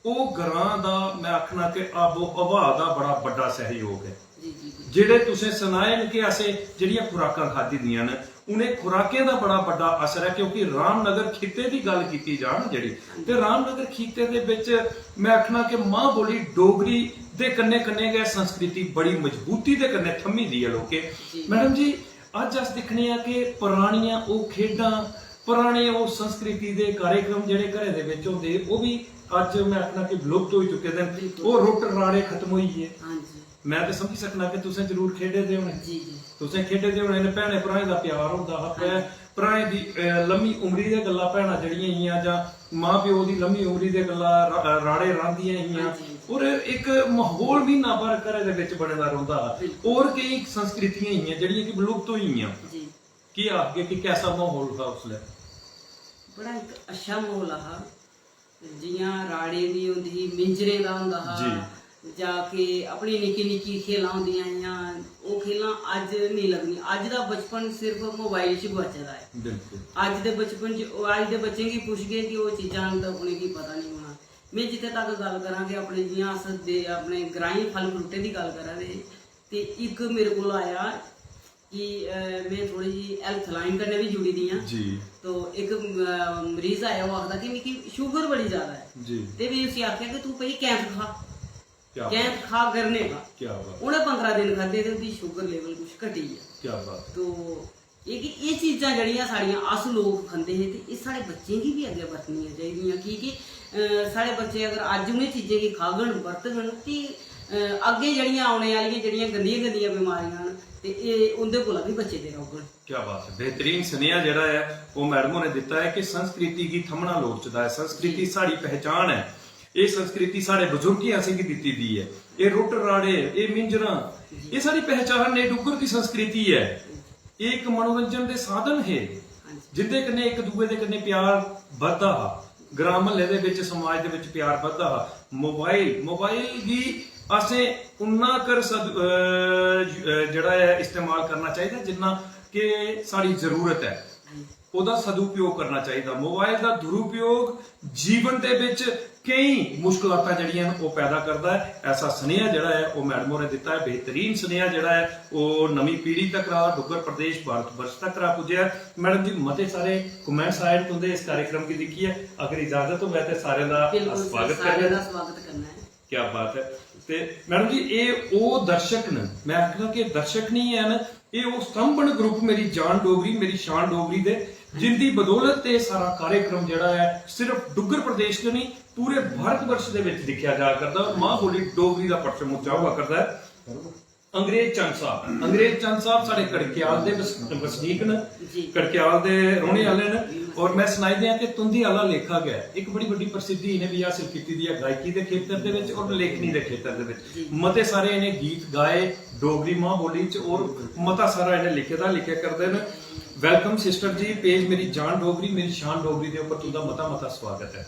ओह् ग्रां दा, में आखना कि आबो हवा दा बड़ा बड्डा सैह्योग ऐ। जी जी जी। जेह्ड़े तुसें सनाए न कि असें जेह्ड़ियां खुराकां खाद्धी दियां न, उ'नें खुराकें दा बड़ा बड्डा असर ऐ, क्योंकि रामनगर खित्ते दी गल्ल कीती जा ना जेह्ड़ी, ते रामनगर खित्ते दे बिच में आखना कि मां बोली डोगरी दे कन्नै कन्नै गै संस्कृति बड़ी मजबूती दे कन्नै थम्मी दी ऐ लोकें। जी। मैडम जी, अज्ज अस दिक्खने आं कि परानियां ओह् खेढां, पराने ओह् संस्कृति दे कार्यक्रम जेह्ड़े घरै दे बिच होंदे हे, ओह् बी अज्ज में आखना कि विलुप्त होई चुके दे न। बिल्कुल। ओह् रुट्ट राड़े खत्म होई गे। हां जी। में ते समझी सकना कि तुसें जरूर खेढे दे होने। जी जी। तुसें खेढे दे होने न, भैनें भ्राएं दा प्यार होंदा हा। हां जी। भ्राएं दी, अ, लम्मी उमरी दे गल्ला भैनां जेह्ड़ियां हियां, जां मां प्यो दी लम्मी उमरी दे गल्ला रा-, राड़े रांह्दियां हियां। हां जी, हां जी। और इक म्हौल म्हीना भर घरै दे बिच बने दा रौंह्दा हा। बिल्कुल। और केई संस्कृतियां हियां जेह्ड़ियां कि विलुप्त होई गेइयां। जी। केह् आखगे कि कैसा म्हौल था उसलै? बड़ा इक अच्छा म्हौल हा। जि'यां राड़ें दी होंदी ही, मिंजरें दा होंदा हा, जी। जां कि अपनी निक्की निक्की खेलां होंदियां हियां, ओह् खेलां अज्ज नेईं लभदियां। अज्ज दा बचपन सिर्फ मोबाइल च गुआचे दा ऐ। बिल्कुल। अज्ज दे बचपन च, ओह् अज्ज दे बच्चें गी पुछगे कि ओह् चीजां न तां उ'नेंगी पता नेईं होना। में जित्थै तक गल्ल करां कि अपने, जि'यां अस दे, अपने ग्राईं फल फ्रूटें दी गल्ल करा दे हे, ते इक मेरे कोल आया कि, अ, में थोह्ड़ी जी हेल्थ लाइन कन्नै बी जुड़ी दी आं। जी। तो इक, अ, मरीज आया, ओह् आखदा कि मिगी शुगर बड़ी ज्यादा ऐ। जी। ते में उसी आखेआ कि तूं भई कैंथ खा, क्या बात। कैंथ खा, गरने खा। क्या बात। उ'नें पंदरां दिन खाद्धे ते ओह्दी शुगर लेवल कुछ घटी गेआ। क्या बात। तो एह् कि एह् चीजां जेह्ड़ियां साढ़ियां अस लोक खंदे हे, ते एह् साढ़े बच्चें गी बी अग्गें बरतनियां चाहिदियां, की के, अ, साढ़े बच्चे अगर अज्ज उ'नें चीजें गी खाङन, बरतङन, ते, अ, अग्गें जेह्ड़ियां औने आह्लियां जेह्ड़ियां गंदियां गंदियां बमारियां न, ते एह् उं'दे कोला बी बचे दे रौह्ङन। क्या बात है, बेहतरीन सनेहा जेह्ड़ा ऐ, ओह् मैडम होरें दित्ता ऐ कि संस्कृति गी थम्मना लोड़चदा ऐ। संस्कृति जी। साढ़ी पहचान ऐ, एह् संस्कृति साढ़े बजुर्गें असेंगी दित्ती दी ऐ। एह् रुट्ट राड़े, एह् मिंजरां, जी। एह् साढ़ी पहचान ने, डुग्गर दी संस्कृति ऐ। एह् इक मनोरंजन दे साधन हे, हां जी। जिंदे कन्नै इक दूए दे कन्नै प्यार बधदा हा, ग्रां म्हल्ले दे बिच, समाज दे बिच प्यार बधदा हा। मोबाइल, मोबाइल गी असें उन्ना कर सद-, अ, ज-, अ, जेह्ड़ा ऐ, इस्तेमाल करना चाहिदा जिन्ना कि साढ़ी जरूरत ऐ। ओह्दा सदुपयोग करना चाहिदा। मोबाइल दा दुरुपयोग जीवन दे बिच केईं मुश्कलातां जेह्ड़ियां न, ओह् पैदा करदा ऐ। ऐसा सनेहा जेह्ड़ा ऐ, ओह् मैडम होरें दित्ता ऐ। बेहतरीन सनेहा जेह्ड़ा ऐ, ओह् नमीं पीढ़ी तक्कर, डुग्गर प्रदेश, भारत वर्ष तक्कर पुज्जेआ ऐ। मैडम जी, मते सारे comments आए न तुं'दे इस कार्यक्रम गी दिक्खियै। अगर इजाजत होऐ ते सारें दा बिल्कुल सर, स्वागत सारें करने। दा स्वागत करना ऐ। क्या बात है। ते मैडम जी, एह् ओह् दर्शक न, में आखना कि दर्शक निं हैन, एह् ओह् स्तंभ न group मेरी जान डोगरी, मेरी शान डोगरी दे, जिंदी बदौलत ते सारा कार्यक्रम जेह्ड़ा ऐ, सिर्फ डुग्गर प्रदेश गै निं, पूरे भारत वर्ष दे बिच दिक्खेआ जा करदा और मां बोली डोगरी दा परचम उच्चा होआ करदा ऐ। अंग्रेज चंद साहब, अंग्रेज चंद साहब साढ़े कड़क्याल दे बस-, बसनीक न, जी। कड़क्याल दे रौह्ने आह्ले न। और मैं सनाई देआं कि तुं'दी आह्ला लेखा गै इक बड़ी बड्डी प्रसिद्धि इ'नें बी हासल कीती दी ऐ गायकी दे खेतर दे बिच और लेखनी दे खेतर दे बिच। मते सारे इ'नें गीत गाए डोगरी मां बोली च और मता सारा इ'नें लिखे दा, लिखे करदे न। वेलकम सिस्टर जी, पेज मेरी जान डोगरी, मेरी शान डोगरी दे उप्पर तुं'दा मता मता स्वागत ऐ।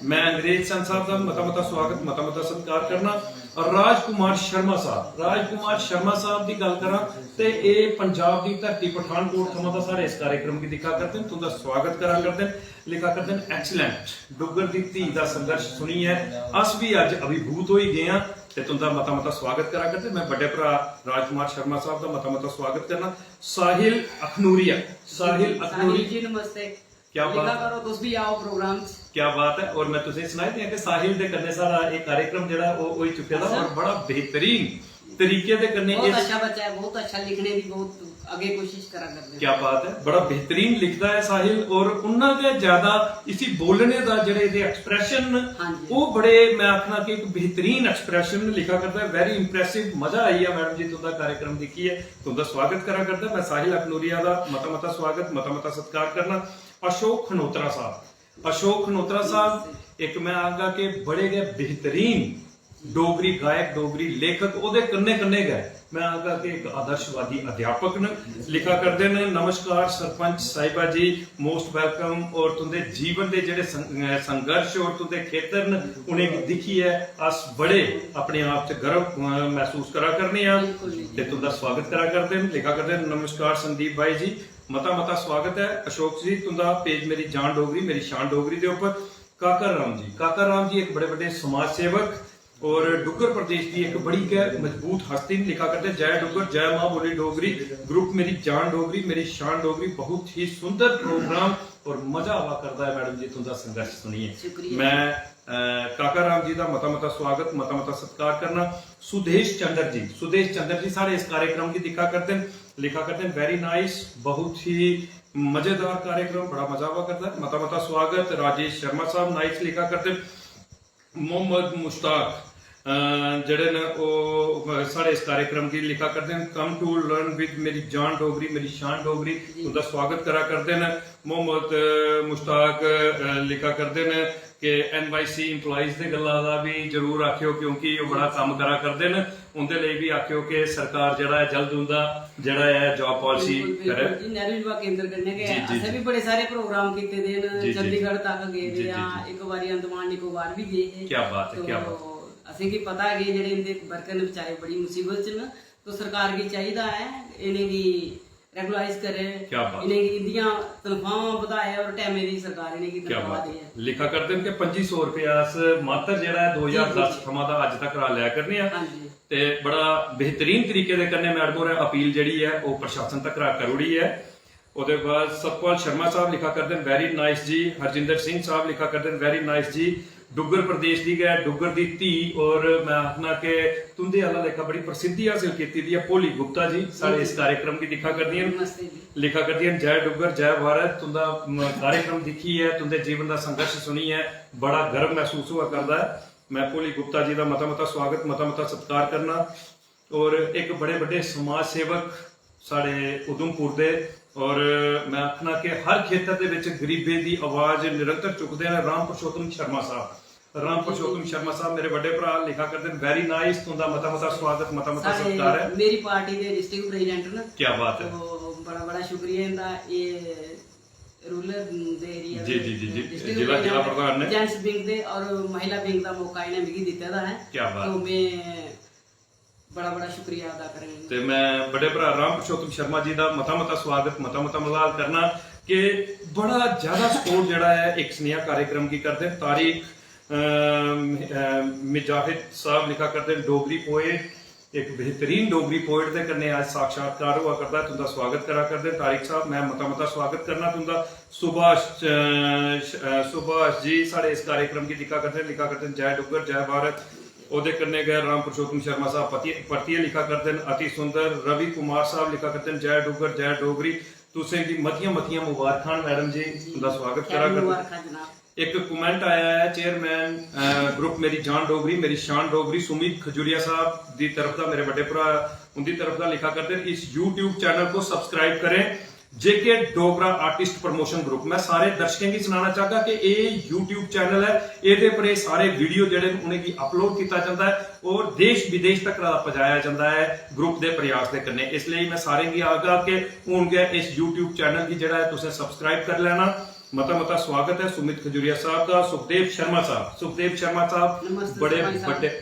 मैं अंग्रेज सन साहब दा मता मता स्वागत, मता मता सत्कार करना। और राजकुमार शर्मा साहब, राजकुमार शर्मा साहब दी गल्ल करां ते एह् पंजाब दी धरती पठानकोट थमां दा साढ़े इस कार्यक्रम गी दिक्खा करदे न। तुं'दा स्वागत करा करदे न, लिखा करदे न, "Excellent, डुग्गर दी धी दा संघर्ष सुनियै अस बी अज्ज अभिभूत होई गे आं ते तुं'दा मता मता स्वागत करा करदे।" मैं बड्डे भ्रा राजकुमार शर्मा साहब दा मता मता स्वागत करना। साहिल अखनूरिया, साहिल अखनूरी जी, नमस्ते। क्या बात है। करो, तुस भी आओ प्रोग्राम च। क्या बात है। और मैं तुसें सनाई दियां कि साहिल दे कन्नै साढ़ा एह् कार्यक्रम जेह्ड़ा ओह् होई चुके दा और बड़ा बेहतरीन तरीके दे कन्नै बहुत इस अच्छा बच्चा है, बहुत अच्छा लिखने दी, बहुत अग्गें कोशिश करा करदे। क्या बात है, बड़ा बेहतरीन लिखदा है साहिल, और उन्ना गै ज्यादा इसी बोलने दा जेह्ड़े एह्दे एक्सप्रेशन न, हाँ जी। ओह् बड़े, मैं आखना कि इक बेहतरीन एक्सप्रेशन लिखा करदा है। वेरी इंप्रेसिव, मजा आई गेआ मैडम जी तुं'दा कार्यक्रम दिक्खियै। तुं'दा स्वागत करा करदा मैं साहिल अखनूरिया दा मता मता स्वागत, मता मता सत्कार करना। अशोक खनोत्रा साहब, अशोक खनोत्रा साहब, इक मैं आखगा कि बड़े गै बेहतरीन डोगरी गायक, डोगरी लेखक, ओह्दे कन्नै कन्नै गै मैं आखगा कि इक आदर्शवादी अध्यापक न। लिखा करदे न, "नमस्कार सरपंच साहिबा जी, मोस्ट वेलकम।" और तुं'दे जीवन दे जेह्ड़े सं-, अ, संघर्ष और तुं'दे खेतर न, उ'नेंगी दिक्खियै अस बड़े अपने आप च गर्व, अ, महसूस करा करने आं। बिल्कुल जी। ते तुं'दा स्वागत करा करदे न। लिखा करदे न, "नमस्कार संदीप भाई जी।" मता मता स्वागत ऐ अशोक जी तुं'दा पेज मेरी जान डोगरी, मेरी शान डोगरी दे उप्पर। काका राम जी, काका राम जी इक बड़े बड्डे समाज सेवक और डुग्गर प्रदेश दी इक बड़ी गै मजबूत हस्ती न। लिखा करदे, "जय डुग्गर, जय मां बोली डोगरी, ग्रुप मेरी जान डोगरी, मेरी शान डोगरी।" बहुत ही सुंदर प्रोग्राम और मजा आवा करदा है मैडम जी तुं'दा संघर्ष सुनियै। शुक्रिया। मैं, अ, काका राम जी दा मता मता स्वागत, मता मता सत्कार करना। सुदेश चंद्र जी, सुदेश चंद्र जी साढ़े इस कार्यक्रम गी दिक्खा करदे न, लिखा करदे न, "Very nice, बहुत ही मजेदार कार्यक्रम, बड़ा मजा आवा करदा है, मता मता स्वागत।" राजेश शर्मा साहब nice लिखा करदे न। मोहम्मद मुश्ताक, अ, जेह्ड़े न ओह् साढ़े इस कार्यक्रम गी लिखा करदे न, "Come to learn with मेरी जान डोगरी, मेरी शान डोगरी।" जी। उं'दा स्वागत करा करदे न। मोहम्मद, अ, मुश्ताक, अ, लिखा करदे न कि एनवाईसी एम्प्लॉइज दे गल्ला दा बी जरूर आखेओ, क्योंकि ओह् बड़ा कम्म करा करदे न। उं'दे लेई बी आखेओ कि सरकार जेह्ड़ा ऐ जल्द उं'दा जेह्ड़ा ऐ जॉब पॉलिसी बिल्कुल, बिल्कुल करे। जी, नेहरू युवा केंद्र कन्नै गै जी, जी, असें जी। बी बड़े सारे प्रोग्राम कीते दे न, जी, जी, जी। चंडीगढ़ तक गे दे जी, जी, आं, जी। इक बारी अंडमान निकोबार बी गे हे। क्या बात है, तो क्या बात। असेंगी पता ऐ कि जेह्ड़े इं'दे वर्कर न बेचारे बड़ी मुसीबत च न, तो सरकार गी चाहिदा ऐ इ'नेंगी रेगुलराइज करे, क्या बात। इ'नेंगी इं'दियां तनख्वाहां बधाए और टैमे दी सरकार इ'नेंगी क्या तनख्वाह बात। देऐ। लिखा करदे न कि पंजी सौ रपेआ अस मात्र जेह्ड़ा ऐ जी, जी, दो ज्हार दस जी। थमां दा अज्ज तक लै करने आं। हां जी। ते बड़ा बेहतरीन तरीके दे कन्नै मैडम होरें अपील जेह्ड़ी ऐ ओह् प्रशासन तक करी ओड़ी ऐ। ओह्दे बाद सतपाल शर्मा साहब लिखा करदे न, "Very nice जी।" हरजिंदर सिंह साहब लिखा करदे न, "Very nice जी।" डुग्गर प्रदेश दी गै, डुग्गर दी धी, और मैं आखना कि तुं'दे आह्ला लेखा बड़ी प्रसिद्धि हासल कीती दी ऐ, भोली गुप्ता जी, साढ़े इस कार्यक्रम गी दिक्खा करदियां न। नमस्ते जी। लिखा करदियां न, "जय डुग्गर, जय भारत।" तुं'दा, म, कार्यक्रम दिक्खियै, तुं'दे जीवन दा संघर्ष सुनियै बड़ा गर्व महसूस होआ करदा ऐ। मैं भोली गुप्ता जी दा मता मता स्वागत, मता मता सत्कार करना। और इक बड़े बड्डे समाज सेवक साढ़े उधमपुर दे, और मैं आखना कि हर खेतर दे विच गरीबें दी आवाज निरंतर चुकदे न राम पुरुषोत्तम शर्मा साहब। राम पुरुषोत्तम शर्मा साहब मेरे बड्डे भरा लिखा करदे न, "Very nice।" तुं'दा मता मता स्वागत, मता मता साढ़े सत्कार ऐ। मेरी पार्टी दे डिस्ट्रिक्ट प्रेजिडेंट न। क्या बात है। तो बड़ा बड़ा शुक्रिया इं'दा। एह् रूरल दे एरिया जी, दे जी, जी, जी। डिस्ट्रिक्ट जिला, जिला प्रेजिडेंट, प्रधान ने। जेंट्स विंग दे और महिला विंग दा मौका इ'नें मिगी दित्ते दा ऐ। क्या बात। तो मैं बड़ा बड़ा शुक्रिया अदा करें। ते मैं बड़े भरा राम पुरुषोत्तम शर्मा जी दा मता मता स्वागत, मता मता मलाल करना कि बड़ा ज्यादा सपोर्ट जेह्ड़ा ऐ इक सनेहा कार्यक्रम गी करदे न। तारिक, अम, अम, मिजाहिद साहब लिखा करदे न, "डोगरी पोएट, इक बेहतरीन डोगरी पोएट दे कन्नै अज्ज साक्षात्कार होआ करदा ऐ, तुं'दा स्वागत करा करदे न तारिक साहब।" मैं मता मता स्वागत करना तुं'दा। सुभाष, अ, श-, अ, सुभाष जी साढ़े इस कार्यक्रम गी दिक्खा करदे न, लिखा करदे न, "जय डुग्गर, जय भारत।" ओह्दे कन्नै गै राम पुरुषोत्तम शर्मा साहब पति-, परतियै लिखा करदे न, "अति सुंदर।" रवि कुमार साहब लिखा करदे न, "जय डुग्गर, जय डोगरी।" तुसें गी मतियां मतियां मुबारखां न मैडम जी, तुं'दा स्वागत करा करदे न। मुबारखां जनाब। इक कमेंट आया ऐ चेयरमैन, अ, ग्रुप मेरी जान डोगरी, मेरी शान डोगरी, सुमित खजूरिया साहब दी तरफ दा, मेरे बड्डे भ्रा, उं'दी तरफ दा लिखा करदे न, "इस YouTube चैनल को सब्सक्राइब करें।" जेके डोगरा आर्टिस्ट प्रमोशन ग्रुप। मैं सारे दर्शकें गी सनाना चाहगा कि एह् YouTube चैनल ऐ, एह्दे पर एह् सारे वीडियो जेह्ड़े न उ'नेंगी अपलोड कीता जंदा ऐ और देश विदेश तक पजाया जंदा ऐ ग्रुप दे प्रयास दे कन्नै। इसलेई मैं सारें गी आखगा कि हून गै इस YouTube चैनल गी जेह्ड़ा ऐ तुसें सब्सक्राइब करी लैना। मता मता स्वागत ऐ सुमित खजूरिया साहब दा। सुखदेव शर्मा साहब, सुखदेव शर्मा साहब नमस्ते बड़े सरपंच साहब। बड्डे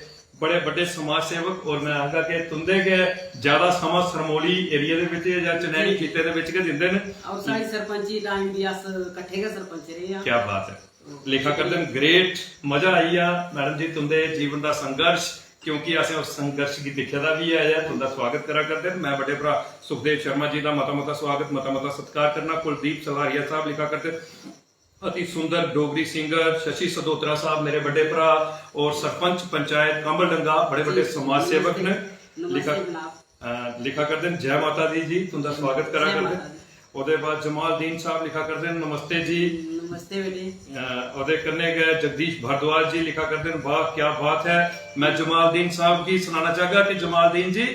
बड़े बड्डे समाज सेवक, और मैं आखगा कि तुंदे गै ज्यादा समां सरमोली एरिया दे बिच जां चनैनी खित्ते दे बिच गै दिंदे न। और साढ़ी सरपंची टाइम भी अस कट्ठे गै सरपंच रेह् आं। क्या बात है, लिखा करदे न, ग्रेट, मजा आई गेआ मैडम जी तुंदे जीवन दा संघर्ष, क्योंकि असें उस संघर्ष गी दिक्खे दा बी ऐ। तुंदा स्वागत करा करदे न। मैं बड्डे भ्रा सुखदेव शर्मा जी दा मता मता स्वागत, मता मता सत्कार करना। कुलदीप सलारिया साहब लिखा करदे, अति सुंदर डोगरी सिंगर शशि सदोत्रा साहब मेरे बड्डे भ्रा और सरपंच पंचायत कांबलडंगा, बड़े बड्डे समाज सेवक न। लिखा अ, लिखा करदे न, जय माता दी जी, तुंदा स्वागत करा करदे। ओह्दे बाद जमालदीन साहब लिखा करदे न, नमस्ते जी। नमस्ते बेटे। अ, ओह्दे कन्नै गै जगदीश भारद्वाज जी लिखा करदे न, वाह क्या बात है। मैं जमालदीन साहब गी सनाना चाहगा कि जमालदीन जी,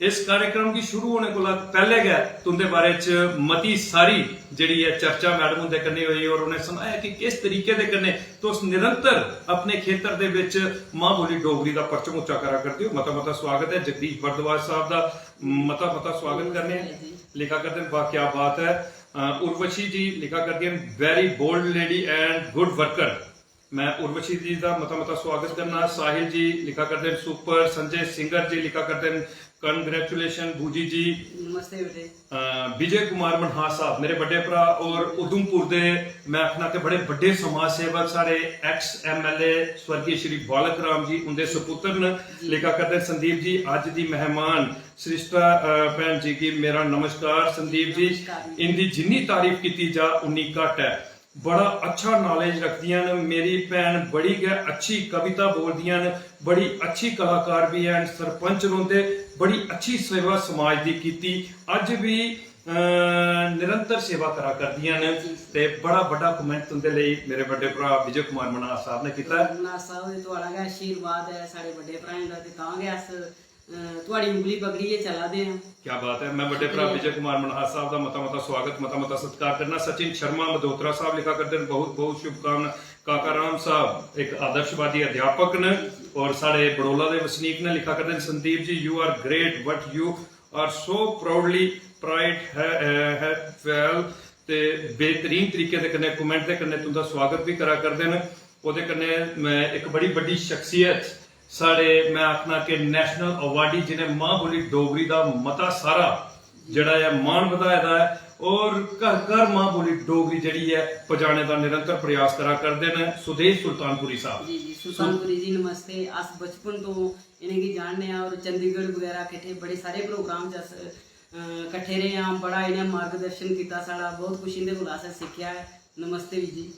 इस कार्यक्रम गी शुरू होने कोला पैह्ले गै तुंदे बारे च मती सारी जेह्ड़ी ऐ चर्चा मैडम हुंदे कन्नै होई और उ'नें सनाया कि किस तरीके दे कन्नै तुस निरंतर अपने खेतर दे बिच मां बोली डोगरी दा परचम उच्चा करा करदे ओ। मता मता स्वागत ऐ जगदीश भारद्वाज साहब दा, मता मता स्वागत करने आं। लिखा करदे न, वाह क्या बात है। अ, उर्वशी जी लिखा करदियां न, very bold lady and good worker। मैं उर्वशी जी दा मता मता स्वागत करना। साहिल जी लिखा करदे न, सुपर। संजय सिंगर जी लिखा करदे न, कंग्रेचुलेशन बूजी जी। नमस्ते बेटे। अ, विजय कुमार मनहास साहब मेरे बड्डे भ्रा और उधमपुर दे, मैं आखना कि बड़े बड्डे समाज सेवक साढ़े, एक्स एमएलए स्वर्गीय श्री बालक राम जी उंदे सुपुत्र न। लिखा करदे न, संदीप जी अज्ज दी मेहमान श्रेष्ठा, अ, भैन जी गी मेरा नमस्कार। संदीप जी, नमस्कार। इंदी जिन्नी तारीफ कीती जा उन्नी घट्ट ऐ। बड़ा अच्छा नॉलेज रखदियां न। मेरी भैन बड़ी गै अच्छी कविता बोलदियां न, बड़ी अच्छी कलाकार बी हैन, सरपंच रौंह्दे, बड़ी अच्छी सेवा समाज दी कीती, अज्ज बी, अ, निरंतर सेवा करा करदियां न। ते बड़ा बड्डा कमेंट तुंदे लेई मेरे बड्डे भ्रा विजय कुमार मन्हास साहब ने कीता। मन्हास साहब, एह् थुआढ़ा गै आशीर्वाद ऐ साढ़े बड्डे भ्राएं दा, ते तां गै अस, अ, थुआढ़ी उंगली पकड़ियै चला दे आं। क्या बात है। मैं बड्डे भ्रा विजय कुमार मन्हास साहब दा मता मता स्वागत, मता मता सत्कार करना। सचिन शर्मा मदोत्रा साहब लिखा करदे न, बहुत बहुत शुभकामना। काका राम साहब इक आदर्शवादी अध्यापक न और साढ़े बड़ोला दे वसनीक न, लिखा करदे न, Sandeep ji, you are great, what you are so proudly pride है, है, है well। ते बेहतरीन तरीके दे कन्नै कमेंट दे कन्नै तुंदा स्वागत भी करा करदे न। ओह्दे कन्नै मैं इक बड़ी बड्डी शख्सियत, साढ़े, मैं आखना कि नेशनल अवार्डी, जिन्हें मां बोली डोगरी दा मता सारा जेह्ड़ा ऐ मान बधाए दा ऐ और घर घर मां बोली डोगरी जेह्ड़ी ऐ पजाने दा निरंतर प्रयास करा करदे न, सुदेश सुल्तानपुरी साहब। जी जी, सुल्तानपुरी जी नमस्ते। अस बचपन तो इ'नेंगी जानने आं और चंडीगढ़ बगैरा किट्ठे बड़े सारे प्रोग्राम च अस, अ, कट्ठे रेह् आं। बड़ा इ'नें मार्गदर्शन कीता साढ़ा, बहुत कुछ इं'दे कोला असें सिक्खेआ ऐ। नमस्ते जी।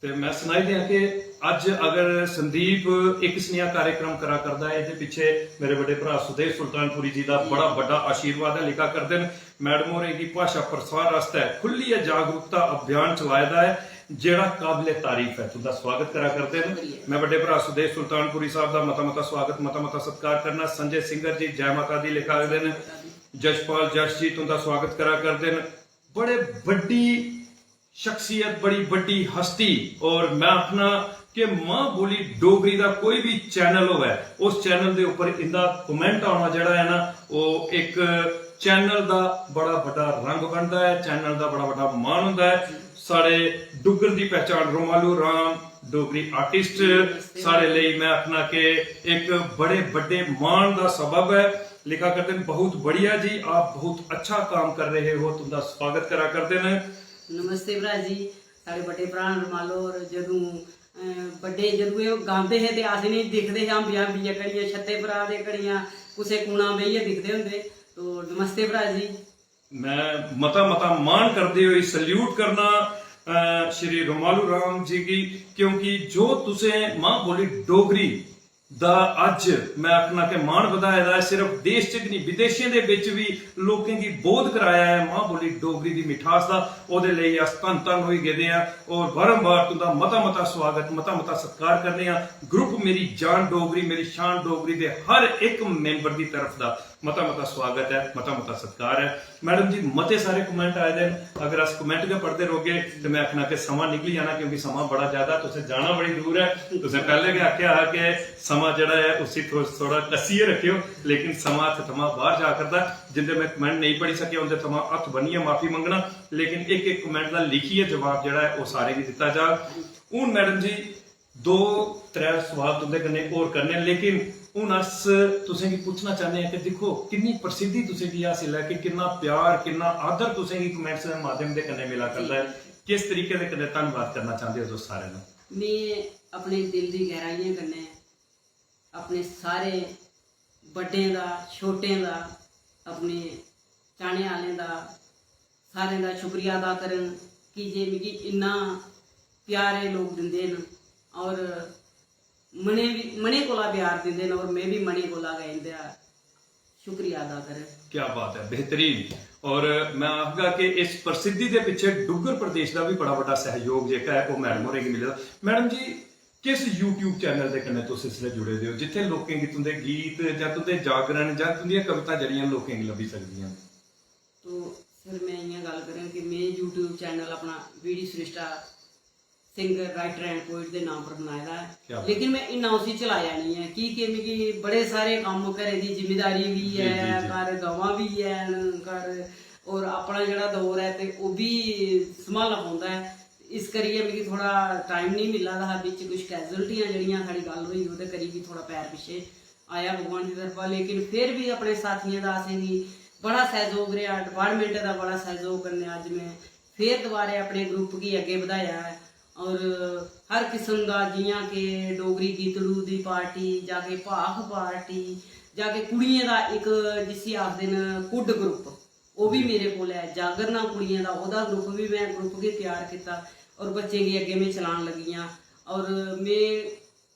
ते मैं सनाई देआं कि अज्ज अगर संदीप इक सनेहा कार्यक्रम करा करदा ऐ, एह्दे पिच्छे मेरे बड्डे भ्रा सुदेश सुल्तानपुरी जी दा बड़ा बड्डा आशीर्वाद ऐ। लिखा करदे न, मैडम होरें गी भाशा प्रसार आस्तै खु'ल्लियै जागरूकता अभियान चलाए दा ऐ, जेह्ड़ा काबिले तारीफ ऐ। तुं'दा स्वागत करा करदे न। मैं बड्डे भ्रा सुदेश सुल्तानपुरी साहब दा मता मता स्वागत, मता मता सत्कार करना। संजय सिंगर जी, जय माता दी, लिखा करदे न। जशपाल जश जी तुं'दा स्वागत करा करदे न। बड़े बड्डी शख्सियत, बड़ी बड्डी हस्ती, और मैं आखना कि मां बोली डोगरी दा कोई भी चैनल होवे, उस चैनल दे उप्पर इंदा कमेंट आना जेह्ड़ा ऐ ना, ओह् इक चैनल दा बड़ा बड्डा रंग बनदा ऐ, चैनल दा बड़ा बड्डा मान होंदा ऐ। साढ़े डुग्गर दी पहचान रोमालू राम डोगरी आर्टिस्ट साढ़े लेई, मैं आखना कि इक बड़े बड्डे मान दा सबब ऐ। लिखा करदे न, बहुत बढ़िया जी, आप बहुत अच्छा काम कर रहे हो, तुंदा स्वागत करा करदे न। नमस्ते भ्रा जी, साढ़े बड्डे भ्रा न रमालो होर, जदूं, अ, बड्डे, जदूं एह् गांदे हे ते अस इ'नेंगी दिखदे हे, हांबियां हांबियां घड़ियां, छत्ते पर आ दे घड़ियां, कुसै कूना बेहियै दिखदे होंदे। तो नमस्ते भ्रा जी। मैं मता मता मान करदे होई सल्यूट करना, अ, श्री रोमालू राम जी गी, क्योंकि जो तुसें मां बोली डोगरी दा अज्ज मैं आखना कि मान बधाए दा ऐ, सिर्फ देश च गै नहीं, विदेशें दे बिच भी लोकें गी बोध कराया ऐ मां बोली डोगरी दी मिठास दा। ओह्दे लेई अस धन धन होई गेदे आं और बारंबार तुंदा मता मता स्वागत, मता मता सत्कार करने आं। ग्रुप मेरी जान डोगरी, मेरी शान डोगरी दे हर इक मेंबर दी तरफ दा मता मता स्वागत ऐ, मता मता सत्कार ऐ। मैडम जी, मते सारे कमेंट आए दे न, अगर अस कमेंट गै पढ़दे रौह्गे ते में आखना कि समां निकली जाना, क्योंकि समां बड़ा ज्यादा, तुसें जाना बड़ी दूर ऐ, तुसें पैह्ले गै आखेआ हा कि समां जेह्ड़ा ऐ उसी थो-, थोह्ड़ा कस्सियै रक्खेओ, लेकिन समां हत्थ थमां बाह्र जा करदा। जिंदे में कमेंट नेईं पढ़ी सकेआ उंदे थमां हत्थ बन्नियै माफी मंगना, लेकिन इक इक कमेंट दा लिखियै जवाब जेह्ड़ा ऐ ओह् सारें गी दित्ता जाग। हून मैडम जी, दो त्रै सवाल तुंदे कन्नै होर करने न, लेकिन हून अस तुसें गी पुच्छना चाह्न्ने आं कि दिक्खो, किन्नी प्रसिद्धि तुसें गी हासिल ऐ, कि किन्ना प्यार, किन्ना आदर तुसें गी कमेंट्स दे माध्यम दे कन्नै मिला करदा ऐ। किस तरीके दे कन्नै धन्नवाद करना चांह्दे ओ तुस सारें दा? में अपने दिल दी गैहराइयें कन्नै अपने सारे बड्डें दा, छोटें दा, अपने चाह्ने आह्लें दा, सारें दा शुक्रिया अदा करङ कि जे मिगी इन्ना प्यार एह् लोक दिंदे न और मने बी, मने कोला प्यार दिंदे न और में बी मने कोला गै इं'दा शुक्रिया अदा करङ। क्या बात है, बेहतरीन। और मैं आखगा कि इस प्रसिद्धि दे पिच्छे डुग्गर प्रदेश दा बी बड़ा बड्डा सहयोग जेह्का ऐ ओह् मैडम होरें गी मिले दा। मैडम जी, किस YouTube चैनल दे कन्नै तुस इसलै जुड़े दे ओ, जित्थै लोकें गी तुं'दे गीत जां तुं'दे जागरण जां तुं'दियां कवितां जेह्ड़ियां लोकें गी लब्भी सकदियां न? तो सर, मैं इ'यां गल्ल करां कि मैं YouTube चैनल अपना B D Srishta singer, writer and poet दे नाम पर बनाए दा क्या ऐ, बात। लेकिन मैं इन्ना उसी चलाया निं ऐ, की के मिगी बड़े सारे कम्म, घरै दी जिम्मेदारी बी जी, ऐ, जी, जी। घर गवां बी हैन, घर और अपना जेह्ड़ा दौर ऐ ते ओह् बी सम्हालना पौंदा ऐ। इस करियै मिगी थोह्ड़ा टाइम निं मिला दा हा। बिच कुछ कैजुअल्टियां जेह्ड़ियां साढ़ी गल्ल होई, ओह्दे करी बी थोह्ड़ा पैर पिच्छे आया भगवान दी तरफा, लेकिन फिर बी अपने साथियें दा असेंगी बड़ा सैहयोग रेहा, डिपार्टमेंट दा बड़ा सैहयोग कन्नै अज्ज में फिर दोबारै अपने ग्रुप गी अग्गें बधाया ऐ। और हर किस्म दा, जि'यां कि डोगरी गीतड़ू दी पार्टी, जां कि भाख पार्टी, जां कि कुड़ियें दा इक, जिसी आखदे न कुड ग्रुप, ओह् बी मेरे कोल ऐ। जागरना कुड़ियें दा ओह्दा ग्रुप बी, में ग्रुप गी त्यार कीता और बच्चें गी अग्गें में चलान लगी आं। और में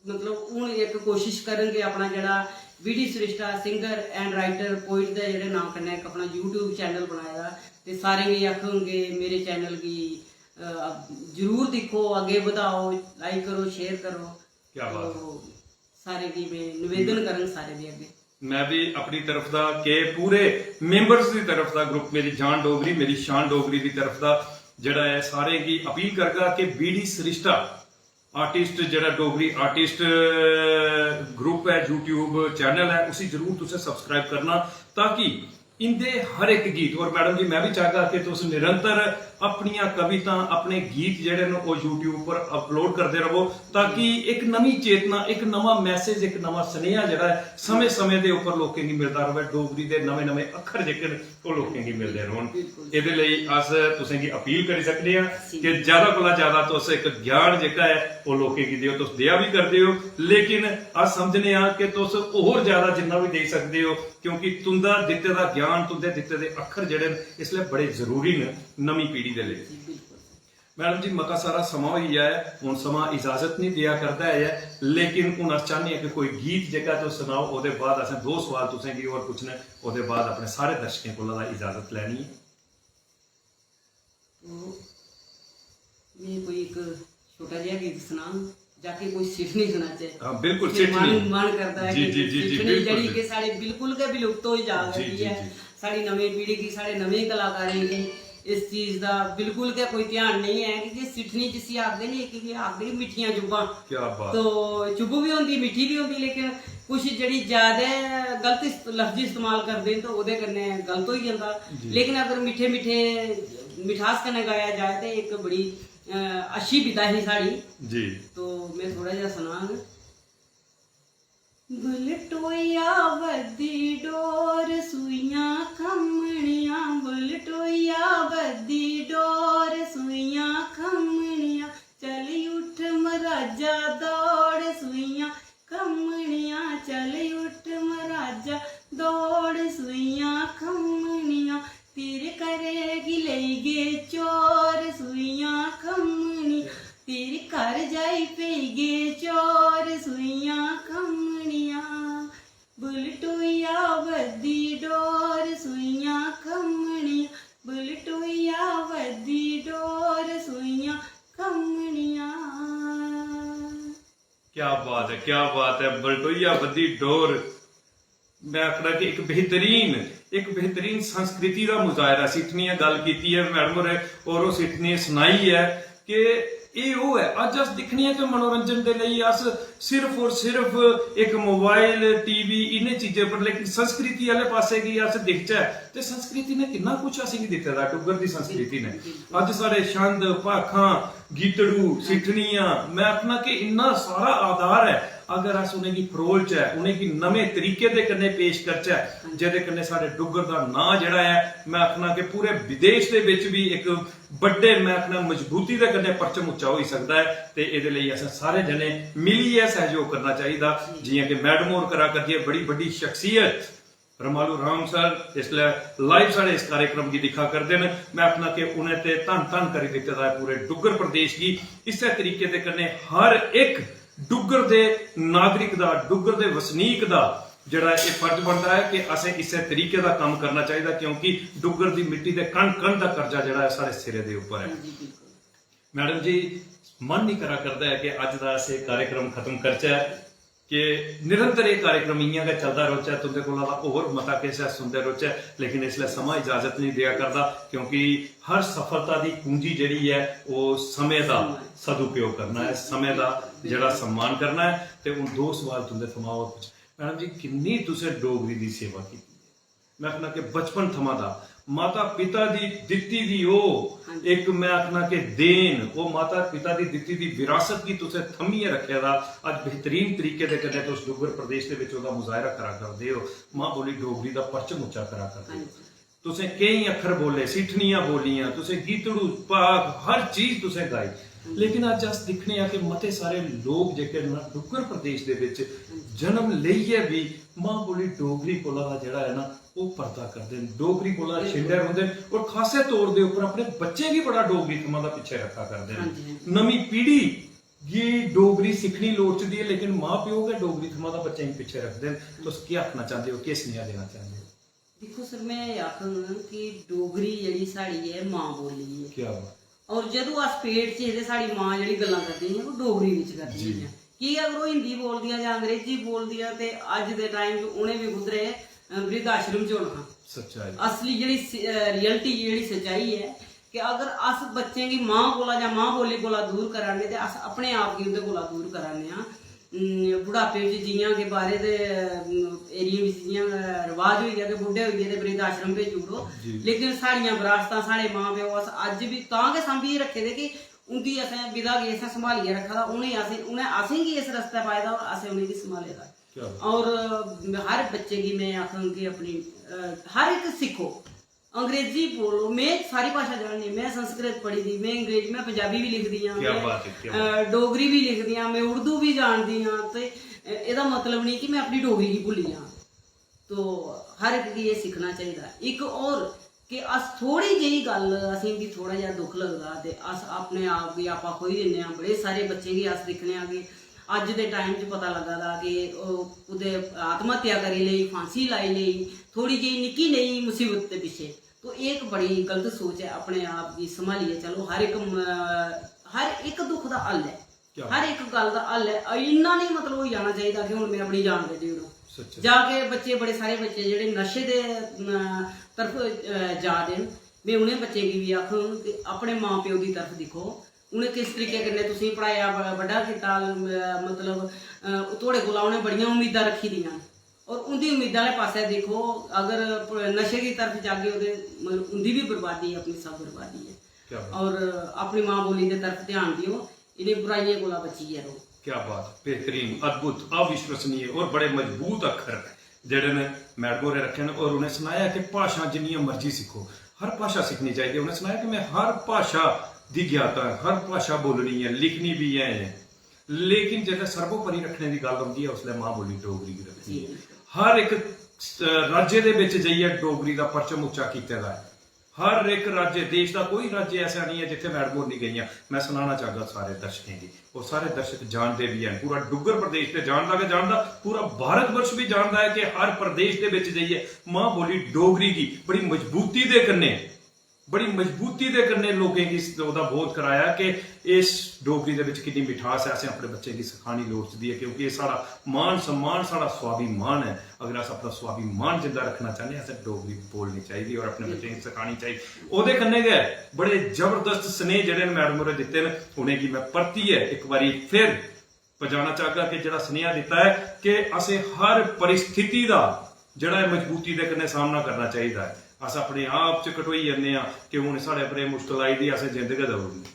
मतलब हून इक कोशिश करङ कि अपना जेह्ड़ा B D Srishta singer and writer poet दे जेह्ड़े नांऽ कन्नै इक अपना YouTube चैनल बनाए दा, ते सारें गी आखङ कि मेरे चैनल गी अ, जरूर दिक्खो, अग्गें बधाओ, लाइक करो, शेयर करो। क्या बात है। तो सारें गी में निवेदन करङ सारें दे अग्गें। मैं भी अपनी तरफ दा के पूरे मेंबर्स दी तरफ दा, ग्रुप मेरी जान डोगरी, मेरी शान डोगरी दी तरफ दा जेह्ड़ा ऐ, सारें गी अपील करगा कि बीडी सृष्टा आर्टिस्ट, जेह्ड़ा डोगरी आर्टिस्ट ग्रुप ऐ, YouTube चैनल ऐ, उसी जरूर तुसें सब्सक्राइब करना, ताकि इंदे हर इक गीत, और मैडम जी, मैं भी चाहगा कि तुस निरंतर अपनियां कवितां, अपने गीत जेह्ड़े न, ओह् YouTube पर अपलोड करदे रवो, ताकि इक नमीं चेतना, इक नमां मैसेज, इक नमां सनेहा जेह्ड़ा ऐ, समें-समें दे उप्पर लोकें गी मिलदा रवै, डोगरी दे नमें-नमें अक्खर जेह्के न, ओह् लोकें गी मिलदे रौह्न। बिल्कुल। एह्दे लेई अस तुसें गी अपील करी सकने आं जी। कि ज्यादा कोला ज्यादा तुस इक ज्ञान जेह्का ऐ, ओह् लोकें गी देओ। तुस देआ बी करदे ओ, लेकिन अस समझने आं कि तुस होर ज्यादा जिन्ना बी देई सकदे ओ, क्योंकि तुं'दा दित्ते दा ज्ञान, तुं'दे दित्ते दे अक्खर जेह्ड़े न, इसलै बड़े जरूरी न नमीं पीढ़ी दे लेई। जी, बिल्कुल। मैडम जी, मता सारा समां होई गेआ ऐ, हून समां इजाजत नहीं देआ करदा ऐ, लेकिन हून अस चाहने आं कि कोई गीत जेह्का तुस सनाओ, ओह्दे बाद असें दो सवाल तुसें गी होर पुच्छने, ओह्दे बाद अपने सारे दर्शकें कोला दा इजाजत लैनी ऐ। तो में कोई इक छोटा जेहा गीत सनां, जां कि कोई सिठनी सुनाचै? हाँ, बिल्कुल, ते सिठनी। मन, मन करदा ऐ जी, कि जी, जी, जी, सिठनी बिल्कुल, जेह्ड़ी कि बिल्कुल। साढ़े बिल्कुल गै विलुप्त होई जा जी, करदी जी, ऐ। जी। साढ़ी नमीं पीढ़ी गी, साढ़े नमें कलाकारें गी इस चीज दा बिल्कुल गै कोई ध्यान नेईं ऐ, क्योंकि सिठनी जिसी आखदे नी, कि आखदे कि मिट्ठियां चुब्भां। क्या बात। तो चुब्भ बी होंदी, मिट्ठी बी होंदी, लेकिन कुछ जेह्ड़ी ज्यादा गलत इस्त-, लफ्ज इस्तेमाल करदे न, तो ओह्दे कन्नै गलत होई जंदा। जी। लेकिन अगर मिट्ठे मिट्ठे मिठास कन्नै गाया जाए, ते इक बड़ी, अ, अच्छी विधा ही साढ़ी। जी। तो में थोड़ा जेहा सनांग। बलटोइया बद्दी डोर, सुइयां खम्मनियां, बलटोइया बद्दी डोर, सुइयां खम्मनियां, चली उठ मराजा दौड़, सुइयां खम्मनियां, चली उठ मराजा दौड़, सुइयां खम्मनियां, तेरे घरै गी लेई गे चोर, सुइयां खम्मनियां, तेरे घर जाई पेई गे चोर, सुइयां खम्मनियां। बलटोइया बद्दी डोर, सुइयां खम्मनियां, बलटोइया बद्दी डोर, सुइयां खम्मनियां। क्या बात है, क्या बात है। बलटोइया बद्दी डोर, मैं आखना कि इक बेहतरीन, इक बेहतरीन संस्कृति दा मुजाहरा। सिट्ठनियां गल्ल कीती ऐ मैडम होरें, और ओह् सिट्ठनियां सनाई ऐ कि एह् ओह् ऐ। अज्ज अस दिक्खने आं कि मनोरंजन दे लेई अस सिर्फ और सिर्फ इक मोबाइल, टीवी, इ'नें चीजें पर, लेकिन संस्कृति आह्ले पासै गी अस दिखचै ते संस्कृति ने किन्ना कुछ असेंगी दित्ते दा, डुग्गर दी संस्कृति ने। अज्ज साढ़े छंद, भाखां, गीतड़ू, सिट्ठनियां, मैं आखना कि इन्ना सारा आधार ऐ। अगर अस उ'नेंगी फरोलचै, उ'नेंगी नमें तरीके दे कन्नै पेश करचै, जेह्दे कन्नै साढ़े डुग्गर दा नांऽ जेह्ड़ा ऐ, मैं आखना कि पूरे विदेश दे बिच बी इक बड्डे, मैं आखना, मजबूती दे कन्नै परचम उच्चा होई सकदा ऐ। ते एह्दे लेई असें सारे जने मिलियै सैह्योग करना चाहिदा, जि'यां कि मैडम होर करा करदी ऐ, बड़ी बड्डी शख्सियत रमालू राम सर इसलै लाइव साढ़े इस कार्यक्रम गी दिक्खा करदे न। मैं आखना कि उ'नें ते धन धन करी दित्ते दा ऐ पूरे डुग्गर प्रदेश गी। इस्सै तरीके दे कन्नै हर इक डुग्गर दे नागरिक दा, डुग्गर दे वसनीक दा जेह्ड़ा एह् फर्ज बनदा ऐ कि असें इस्सै तरीके दा कम्म करना चाहिदा, क्योंकि डुग्गर दी मिट्टी दे कण कण दा कर्जा जेह्ड़ा ऐ साढ़े सिरे दे उप्पर ऐ। मैडम जी, मन नहीं करा करदा ऐ कि अज्ज दा अस एह् कार्यक्रम खत्म करचै, कि निरंतर एह् कार्यक्रम इ'यां गै चलदा रौह्चै, तुं'दे कोला दा होर मता किश अस सुनदे रौह्चै, लेकिन इसलै समां इजाजत नहीं देआ करदा, क्योंकि हर सफलता दी कुंजी जेह्ड़ी ऐ, ओह् समें दा सदुपयोग करना ऐ, समें दा जेह्ड़ा सम्मान करना ऐ। ते हून दो सवाल तुं'दे थमां होर पुच्छ-, मैडम जी, किन्नी तुसें डोगरी दी सेवा कीती ऐ? मैं आखना कि बचपन थमां दा माता पिता दी दित्ती दी ओह् हां जी। इक, मैं आखना कि देन, ओह् माता पिता दी दित्ती दी विरासत गी तुसें थम्मियै रक्खे दा। अज्ज बेहतरीन तरीके दे कन्नै तुस डुग्गर प्रदेश दे बिच ओह्दा मुजाहरा करा करदे ओ, मां बोली डोगरी दा परचम उच्चा करा करदे ओ। हां जी। तुसें केईं अक्खर बोले, सिट्ठनियां बोलियां, तुसें गीतड़ू, भाख, हर चीज तुसें गाई। लेकिन अज्ज अस दिक्खने आं कि मते सारे लोक जेह्के न डुग्गर प्रदेश दे बिच जन्म लेइयै बी मां बोली डोगरी कोला दा जेह्ड़ा ऐ ना, ओह् पर्दा करदे न, डोगरी कोला छिंडे रौंह्दे न, और खासै तौर दे उप्पर अपने बच्चें गी बड़ा डोगरी थमां दा पिच्छे रक्खा करदे न। हां जी, हां जी। नमीं पीढ़ी गी डोगरी सिक्खनी लोड़चदी ऐ, लेकिन मां प्यो गै डोगरी थमां दा बच्चें गी पिच्छे रखदे न। तुस केह् आखना चांह्दे ओ, केह् सनेहा देना चांह्दे ओ? दिक्खो सर, में एह् आखङ कि डोगरी जेह्ड़ी साढ़ी ऐ, मां बोली ऐ। क्या बात। और जदूं अस पेट च हे ते साढ़ी मां जेह्ड़ी गल्लां करदी ही, ओह् डोगरी बिच करदी जी। ही। की अगर ओह् हिंदी बोलदियां जां अंग्रेजी बोलदियां ते अज्ज दे टाइम च उ'नें बी कुद्धरे, अ, वृद्ध आश्रम च होना हा। सच्चाई। असली जेह्ड़ी स-, अ, reality जेह्ड़ी सच्चाई ऐ कि अगर अस बच्चें गी मां कोला जां मां बोली कोला दूर करा ने ते अस अपने आप गी उं'दे कोला दूर करा ने आं। उम, बुढ़ापे च जि'यां कि बाह्रे दे, उम, एरिये बिच जि'यां रवाज होई गेआ कि बुड्ढे होई गे ते वृद्ध आश्रम भेजी ओड़ो। जी। लेकिन साढ़ियां बरासतां, साढ़े मां प्यो अस अज्ज बी तां गै सांभियै रक्खे दे कि उं'दी असें विधा गी असें संभालियै रक्खे दा, उ'नें असें, उ'नें असेंगी इस रस्ते पाए दा और असें उ'नेंगी संभाले दा। क्या बात। और हर बच्चे गी में आखङ कि अपनी, अ, हर इक सिक्खो, अंग्रेजी बोलो, में सारी भाशा जाननी, में संस्कृत पढ़ी दी, में अंग्रेजी, में पंजाबी भी लिखदी आं, क्या में, बात है, क्या बात है। अ, डोगरी भी लिखदी आं, में उर्दू भी जानदी आं, ते एह्दा मतलब नेईं कि में अपनी डोगरी गी भुल्ली जां। तो हर इक गी एह् सिक्खना चाहिदा। इक होर कि अस थोह्ड़ी जेही गल्ल, असेंगी थोह्ड़ा जेहा दुख लगदा ते अस अपने आप गी आपा खोई दिन्ने आं। बड़े सारे बच्चें गी अस दिक्खने आं कि अज्ज दे टाइम च पता लग्गा दा कि ओह् कुतै आत्महत्या करी लेई, फांसी लाई लेई, थोह्ड़ी जेही निक्की नेही मुसीबत दे पिच्छे। तो एह् इक बड़ी गलत सोच ऐ। अपने आप गी संभालियै चलो। हर इक म-, हर इक दुख दा हल ऐ। क्या हर बात। इक गल्ल दा हल ऐ। इन्ना नेईं मतलब होई जाना चाहिदा कि हून में अपनी जान कड्ढी ओड़ां। सच्चा। जां कि बच्चे, बड़े सारे बच्चे जेह्ड़े नशे दे, अ, तरफ, अ, जा दे न, में उ'नें बच्चें गी बी आखङ कि अपने मां प्यो दी तरफ दिक्खो, उ'नें किस तरीके कन्नै तुसेंगी पढ़ाया, ब-, बड्डा कीता, अ, मतलब, अ, थुआढ़े कोला उ'नें बड़ियां उम्मीदां रक्खी दियां न। और उं'दी उम्मीदां आह्ले पासै दिक्खो, अगर प-, नशे दी तरफ जागे ओ ते मतलब उं'दी बी बर्बादी ऐ, अपनी सब बर्बादी ऐ। क्या बात। और अपनी मां बोली दी तरफ ध्यान देओ, इ'नें बुराइयें कोला बचियै र'वो। क्या बात, बेहतरीन, अद्भुत, अविश्वसनीय और बड़े मजबूत अक्खर जेह्ड़े न मैडम होरें रक्खे न। और उ'नें सनाया कि भाशां जिन्नियां मर्जी सिक्खो, हर भाशा सिक्खनी चाहिदी। उ'नें सनाया कि में हर भाशा दी ज्ञाता ऐ, हर भाशा बोलनी ऐ, लिखनी बी ऐ, लेकिन जेल्लै सर्वोपरि रक्खने दी गल्ल औंदी ऐ, उसलै मां बोली डोगरी गी रक्खनी ऐ। जी। हर इक, अ, राज्य दे बिच जाइयै डोगरी दा परचम उच्चा कीते दा ऐ। हर इक राज्य, देश दा कोई राज्य ऐसा नेईं ऐ जित्थै मैडम होर निं गेइयां। में सनाना चाहगा सारे दर्शकें गी, और सारे दर्शक जानदे बी हैन, पूरा डुग्गर प्रदेश ते जानदा गै जानदा, पूरा भारत वर्ष बी जानदा ऐ कि हर प्रदेश दे बिच जाइयै मां बोली डोगरी गी बड़ी मजबूती दे कन्नै बड़ी मजबूती दे कन्नै लोकें गी इस, ओह्दा बोध कराया कि इस डोगरी दे बिच किन्नी मिठास ऐ, असें अपने बच्चें गी सखानी लोड़चदी ऐ, क्योंकि एह् साढ़ा मान सम्मान, साढ़ा स्वाभिमान ऐ। अगर अस अपना स्वाभिमान जिंदा रक्खना चाह्न्ने आं, असें डोगरी बोलनी चाहिदी और अपने बच्चें गी सखानी चाहिदी। ओह्दे कन्नै गै बड़े जबरदस्त स्नेह जेह्ड़े न मैडम होरें दित्ते न, उ'नेंगी में परतियै इक बारी फिर पजाना चाहगा कि जेह्ड़ा स्नेहा दित्ता ऐ कि असें हर परिस्थिति दा जेह्ड़ा ऐ मजबूती दे कन्नै सामना करना चाहिदा ऐ। अस अपने आप च कटोई जन्ने आं कि हून साढ़े पर एह् मुश्कल आई दी, असें जिंद गै देई ओड़नी,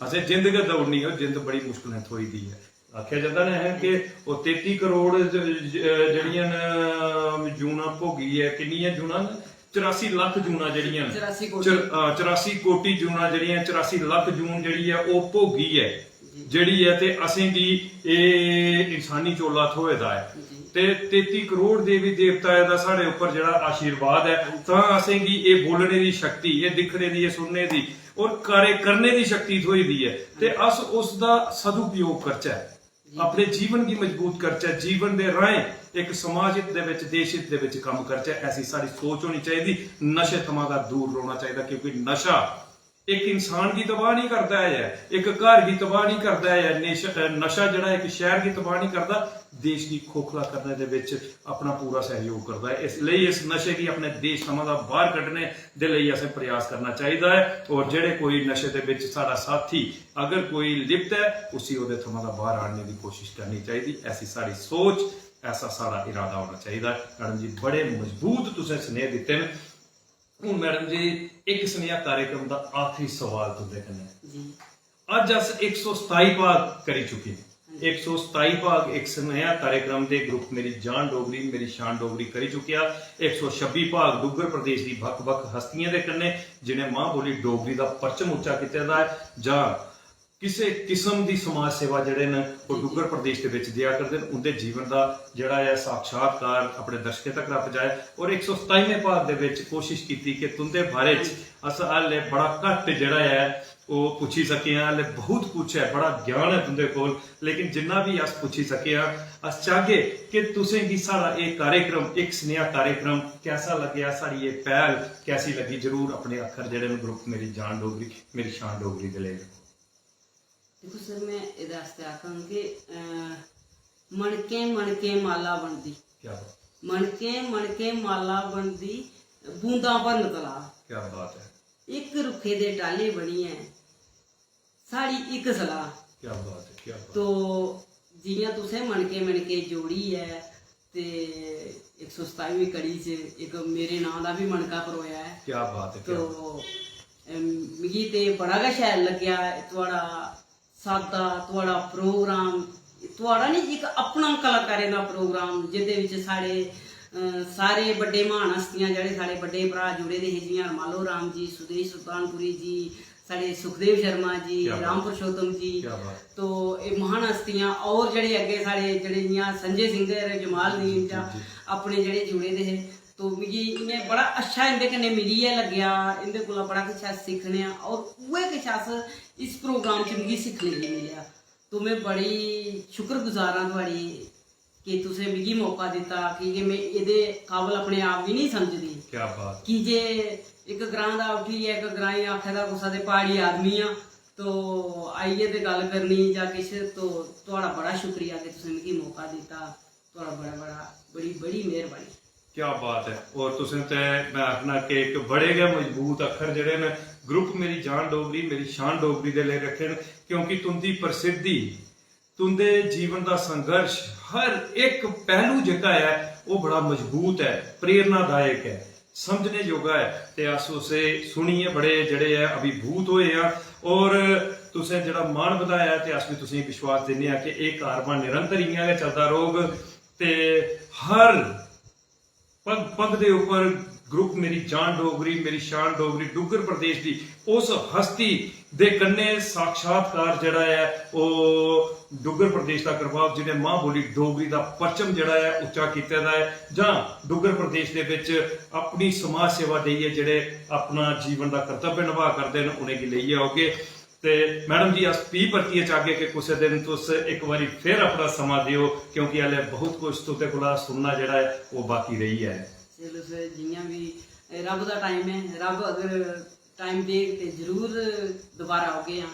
असें जिंद गै देई ओड़नी, ओह् जिंद बड़ी मुश्कलें थ्होई दी ऐ। आखेआ जंदा ना ऐ कि ओह् तेती करोड़ ज-, ज-, जेह्ड़ियां न जूनां भोगियै, किन्नियां जूनां न? चरासी लक्ख जूनां जेह्ड़ियां न, चरासी कोटी। चर-, हां, चरासी कोटी जूनां जेह्ड़ियां, चरासी लक्ख जून जेह्ड़ी ऐ, ओह् भोगी ऐ, जेह्ड़ी ऐ, ते असेंगी एह् इंसानी चोला थ्होए दा ऐ। ते तेती करोड़ देवी देवता दा साढ़े उप्पर जेह्ड़ा आशीर्वाद ऐ, तां असेंगी एह् बोलने दी शक्ति, एह् दिक्खने दी, एह् सुनने दी और कार्य करने दी शक्ति थ्होई दी ऐ। ते अस उस दा सदुपयोग करचै, अपने जीवन गी मजबूत करचै, जीवन दे राहें इक समाज हित दे बिच, देश हित दे बिच कम्म करचै। ऐसी साढ़ी सोच होनी चाहिदी। नशे थमां गै दूर रौह्ना चाहिदा, क्योंकि नशा इक इंसान गी तबाह नहीं करदा ऐ, इक घर गी तबाह नहीं करदा ऐ, नशा, नशा जेह्ड़ा इक शैह्र गी तबाह नहीं करदा, देश गी खोखला करने दे बिच अपना पूरा सैह्योग करदा ऐ। इस लेई इस नशे गी अपने देश थमां दा बाह्र कड्ढने दे लेई असें प्रयास करना चाहिदा ऐ। और जेह्ड़े कोई नशे दे बिच साढ़ा साथी अगर कोई लिप्त ऐ, उसी ओह्दे थमां दा बाह्र आह्नने दी कोशिश करनी चाहिदी। ऐसी साढ़ी सोच, ऐसा साढ़ा इरादा होना चाहिदा। मैडम जी, बड़े मजबूत तुसें स्नेह दित्ते न। हून मैडम जी, इक स्नेहा कार्यक्रम दा आखिरी सवाल तुंदे कन्नै। जी। अज्ज अस इक सौ सताई भाग करी चुके आं। इक सौ सताई भाग इक स्नेहा कार्यक्रम दे ग्रुप मेरी जान डोगरी, मेरी शान डोगरी करी चुकेआ। इक सौ छब्बी भाग डुग्गर प्रदेश दी बक्ख-बक्ख हस्तियें दे कन्नै, जिनें मां बोली डोगरी दा परचम उच्चा कीते दा ऐ जां किसे किस्म दी समाज सेवा जेह्ड़े न, ओह् डुग्गर प्रदेश दे बिच देआ करदे न। उं'दे जीवन दा जेह्ड़ा ऐ साक्षात्कार अपने दर्शकें तक पजाए। और इक सौ सताइमें भाग दे बिच कोशिश कीती कि तुं'दे बारे च अस हाले बड़ा घट्ट जेह्ड़ा ऐ ओह् पुच्छी सके आं। हाले बहुत कुछ ऐ, बड़ा ज्ञान ऐ तुं'दे कोल, लेकिन जिन्ना बी अस पुच्छी सके आं, अस चाहगे कि तुसें गी साढ़ा एह् कार्यक्रम, इक स्नेहा कार्यक्रम कैसा लग्गेआ, साढ़ी एह् पैह्ल कैसी लग्गी, जरूर अपने अक्खर जेह्ड़े न ग्रुप मेरी जान डोगरी, मेरी शान डोगरी दे लेई रक्खो। दिक्खो सर, में एह्दे आस्तै आखङ कि, अ, मनकें मनकें माला बनदी। क्या बात, मनकें मनकें माला बनदी, बूंदां भरन तलाऽ। क्या बात है, इक रुक्खे दे टाल्ले बनियै साढ़ी इक सलाह। क्या बात है, क्या बात तो है। जि'यां तुसें मनके मनके जोड़ियै ते इक सौ सताईवीं कड़ी च इक मेरे नांऽ दा बी मनका परोया ऐ। क्या बात है, तो क्या बात अम, मिगी ते बड़ा गै शैल लग्गेआ थुआढ़ा सादा, थुआढ़ा प्रोग्राम, थुआढ़ा निं, इक अपना कलाकारें दा प्रोग्राम, जेह्दे बिच साढ़े, अ, सारे बड्डे म्हान हस्तियां, जेह्ड़े साढ़े बड्डे भ्राऽ जुड़े दे हे, जि'यां रमालो राम जी, सुदेश सुल्तानपुरी जी, साढ़े सुखदेव शर्मा जी, क्या बात। राम पुरुषोत्तम जी। क्या बात। तो एह् म्हान हस्तियां, और जेह्ड़े अग्गें साढ़े, जेह्ड़े जि'यां संजय सिंह होर, जमाल दीन जां जी। अपने जेह्ड़े जुड़े दे हे, तो मिगी इ'यां बड़ा अच्छा इं'दे कन्नै मिलियै लग्गेआ, इं'दे कोला बड़ा किश अस सिक्खने आं, और उ'ऐ किश अस इस प्रोग्राम च मिगी सिक्खने गी मिलेआ। तो में बड़ी शुक्रगुजार आं थुआढ़ी कि तुसें मिगी मौका दित्ता, की के में एह्दे काबल अपने आप गी निं समझदी। क्या बात। की जे इक ग्रां दा उट्ठियै इक ग्राईं आखै दा कुसै दे प्हाड़ी आदमी आं, तो आइयै ते गल्ल करनी जां किश, तो थुआढ़ा बड़ा शुक्रिया कि तुसें मिगी मौका दित्ता। थुआढ़ा बड़ा बड़ा, बड़ी बड़ी मेहरबानी। क्या बात है। और तुसें ते, मैं आखना कि इक बड़े गै मजबूत अक्खर जेह्ड़े न ग्रुप मेरी जान डोगरी, मेरी शान डोगरी दे लेई रक्खे न, क्योंकि तुं'दी प्रसिद्धि, तुं'दे जीवन दा संघर्ष, हर इक पैह्लू जेह्का ऐ ओह् बड़ा मजबूत ऐ, प्रेरणादायक ऐ, समझने जोगा ऐ। ते अस उसे सुनियै बड़े जेह्ड़े ऐ अभिभूत होए आं। और तुसें जेह्ड़ा मान बधाया ऐ ते अस बी तुसेंगी विश्वास दिन्ने आं कि एह् कारवां निरंतर इ'यां गै चलदा रौह्ग। ते हर पग पग दे उप्पर ग्रुप मेरी जान डोगरी, मेरी शान डोगरी, डुग्गर प्रदेश दी उस हस्ती दे कन्नै साक्षात्कार जेह्ड़ा ऐ ओह् डुग्गर प्रदेश दा करवाग, जि'नें मां बोली डोगरी दा परचम जेह्ड़ा ऐ उच्चा कीते दा ऐ, जां डुग्गर प्रदेश दे बिच अपनी समाज सेवा देइयै जेह्ड़े अपना जीवन दा कर्तव्य नभाऽ करदे न, उ'नेंगी लेइयै औगे। ते मैडम जी, अस फ्ही परतियै चाहगे कि कुसै दिन तुस इक बारी फिर अपना समां देओ, क्योंकि हल्ले बहुत कुछ तुंदे कोला सुनना जेह्ड़ा ऐ ओह् बाकी रेही गेआ ऐ। चलो सर, जि'यां बी एह् रब दा टाइम ऐ, रब अगर टाइम देग ते जरूर दोबारा औगे आं।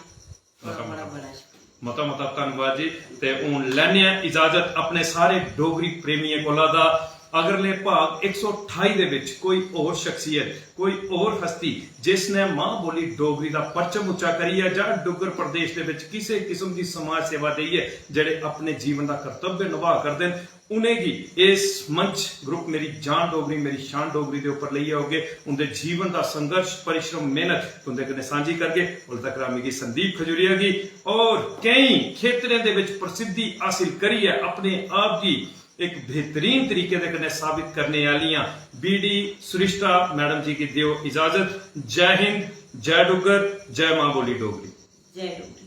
थुआढ़ा बड़ा बड़ा शुक्रिया। मता मता धन्नवाद जी। ते हून लैने आं इजाजत अपने सारे डोगरी प्रेमियें कोला दा। अगरले भाग इक सौ ठाई दे विच कोई होर शख्सियत, कोई होर हस्ती जिसने मां बोली डोगरी दा परचम उच्चा करियै जां डुग्गर प्रदेश दे विच किसे किस्म दी समाज सेवा देइयै जेह्ड़े अपने जीवन दा कर्तव्य निभाऽ करदे न, उ'नेंगी इस मंच ग्रुप मेरी जान डोगरी मेरी शान डोगरी दे उप्पर लेइयै औगे। उं'दे जीवन दा संघर्ष, परिश्रम, मेहनत तुं'दे कन्नै सांझी करगे। उल्लै तक मिगी संदीप खजूरिया गी और केईं खेतरें दे विच प्रसिद्धि हासिल करियै अपने आप गी इक बेहतरीन तरीके दे कन्नै साबित करने आह्लियां बीडी सुरिश्ता मैडम जी गी देओ इजाजत। जय हिंद, जय डुग्गर, जय मां बोली डोगरी। जय डोगरी।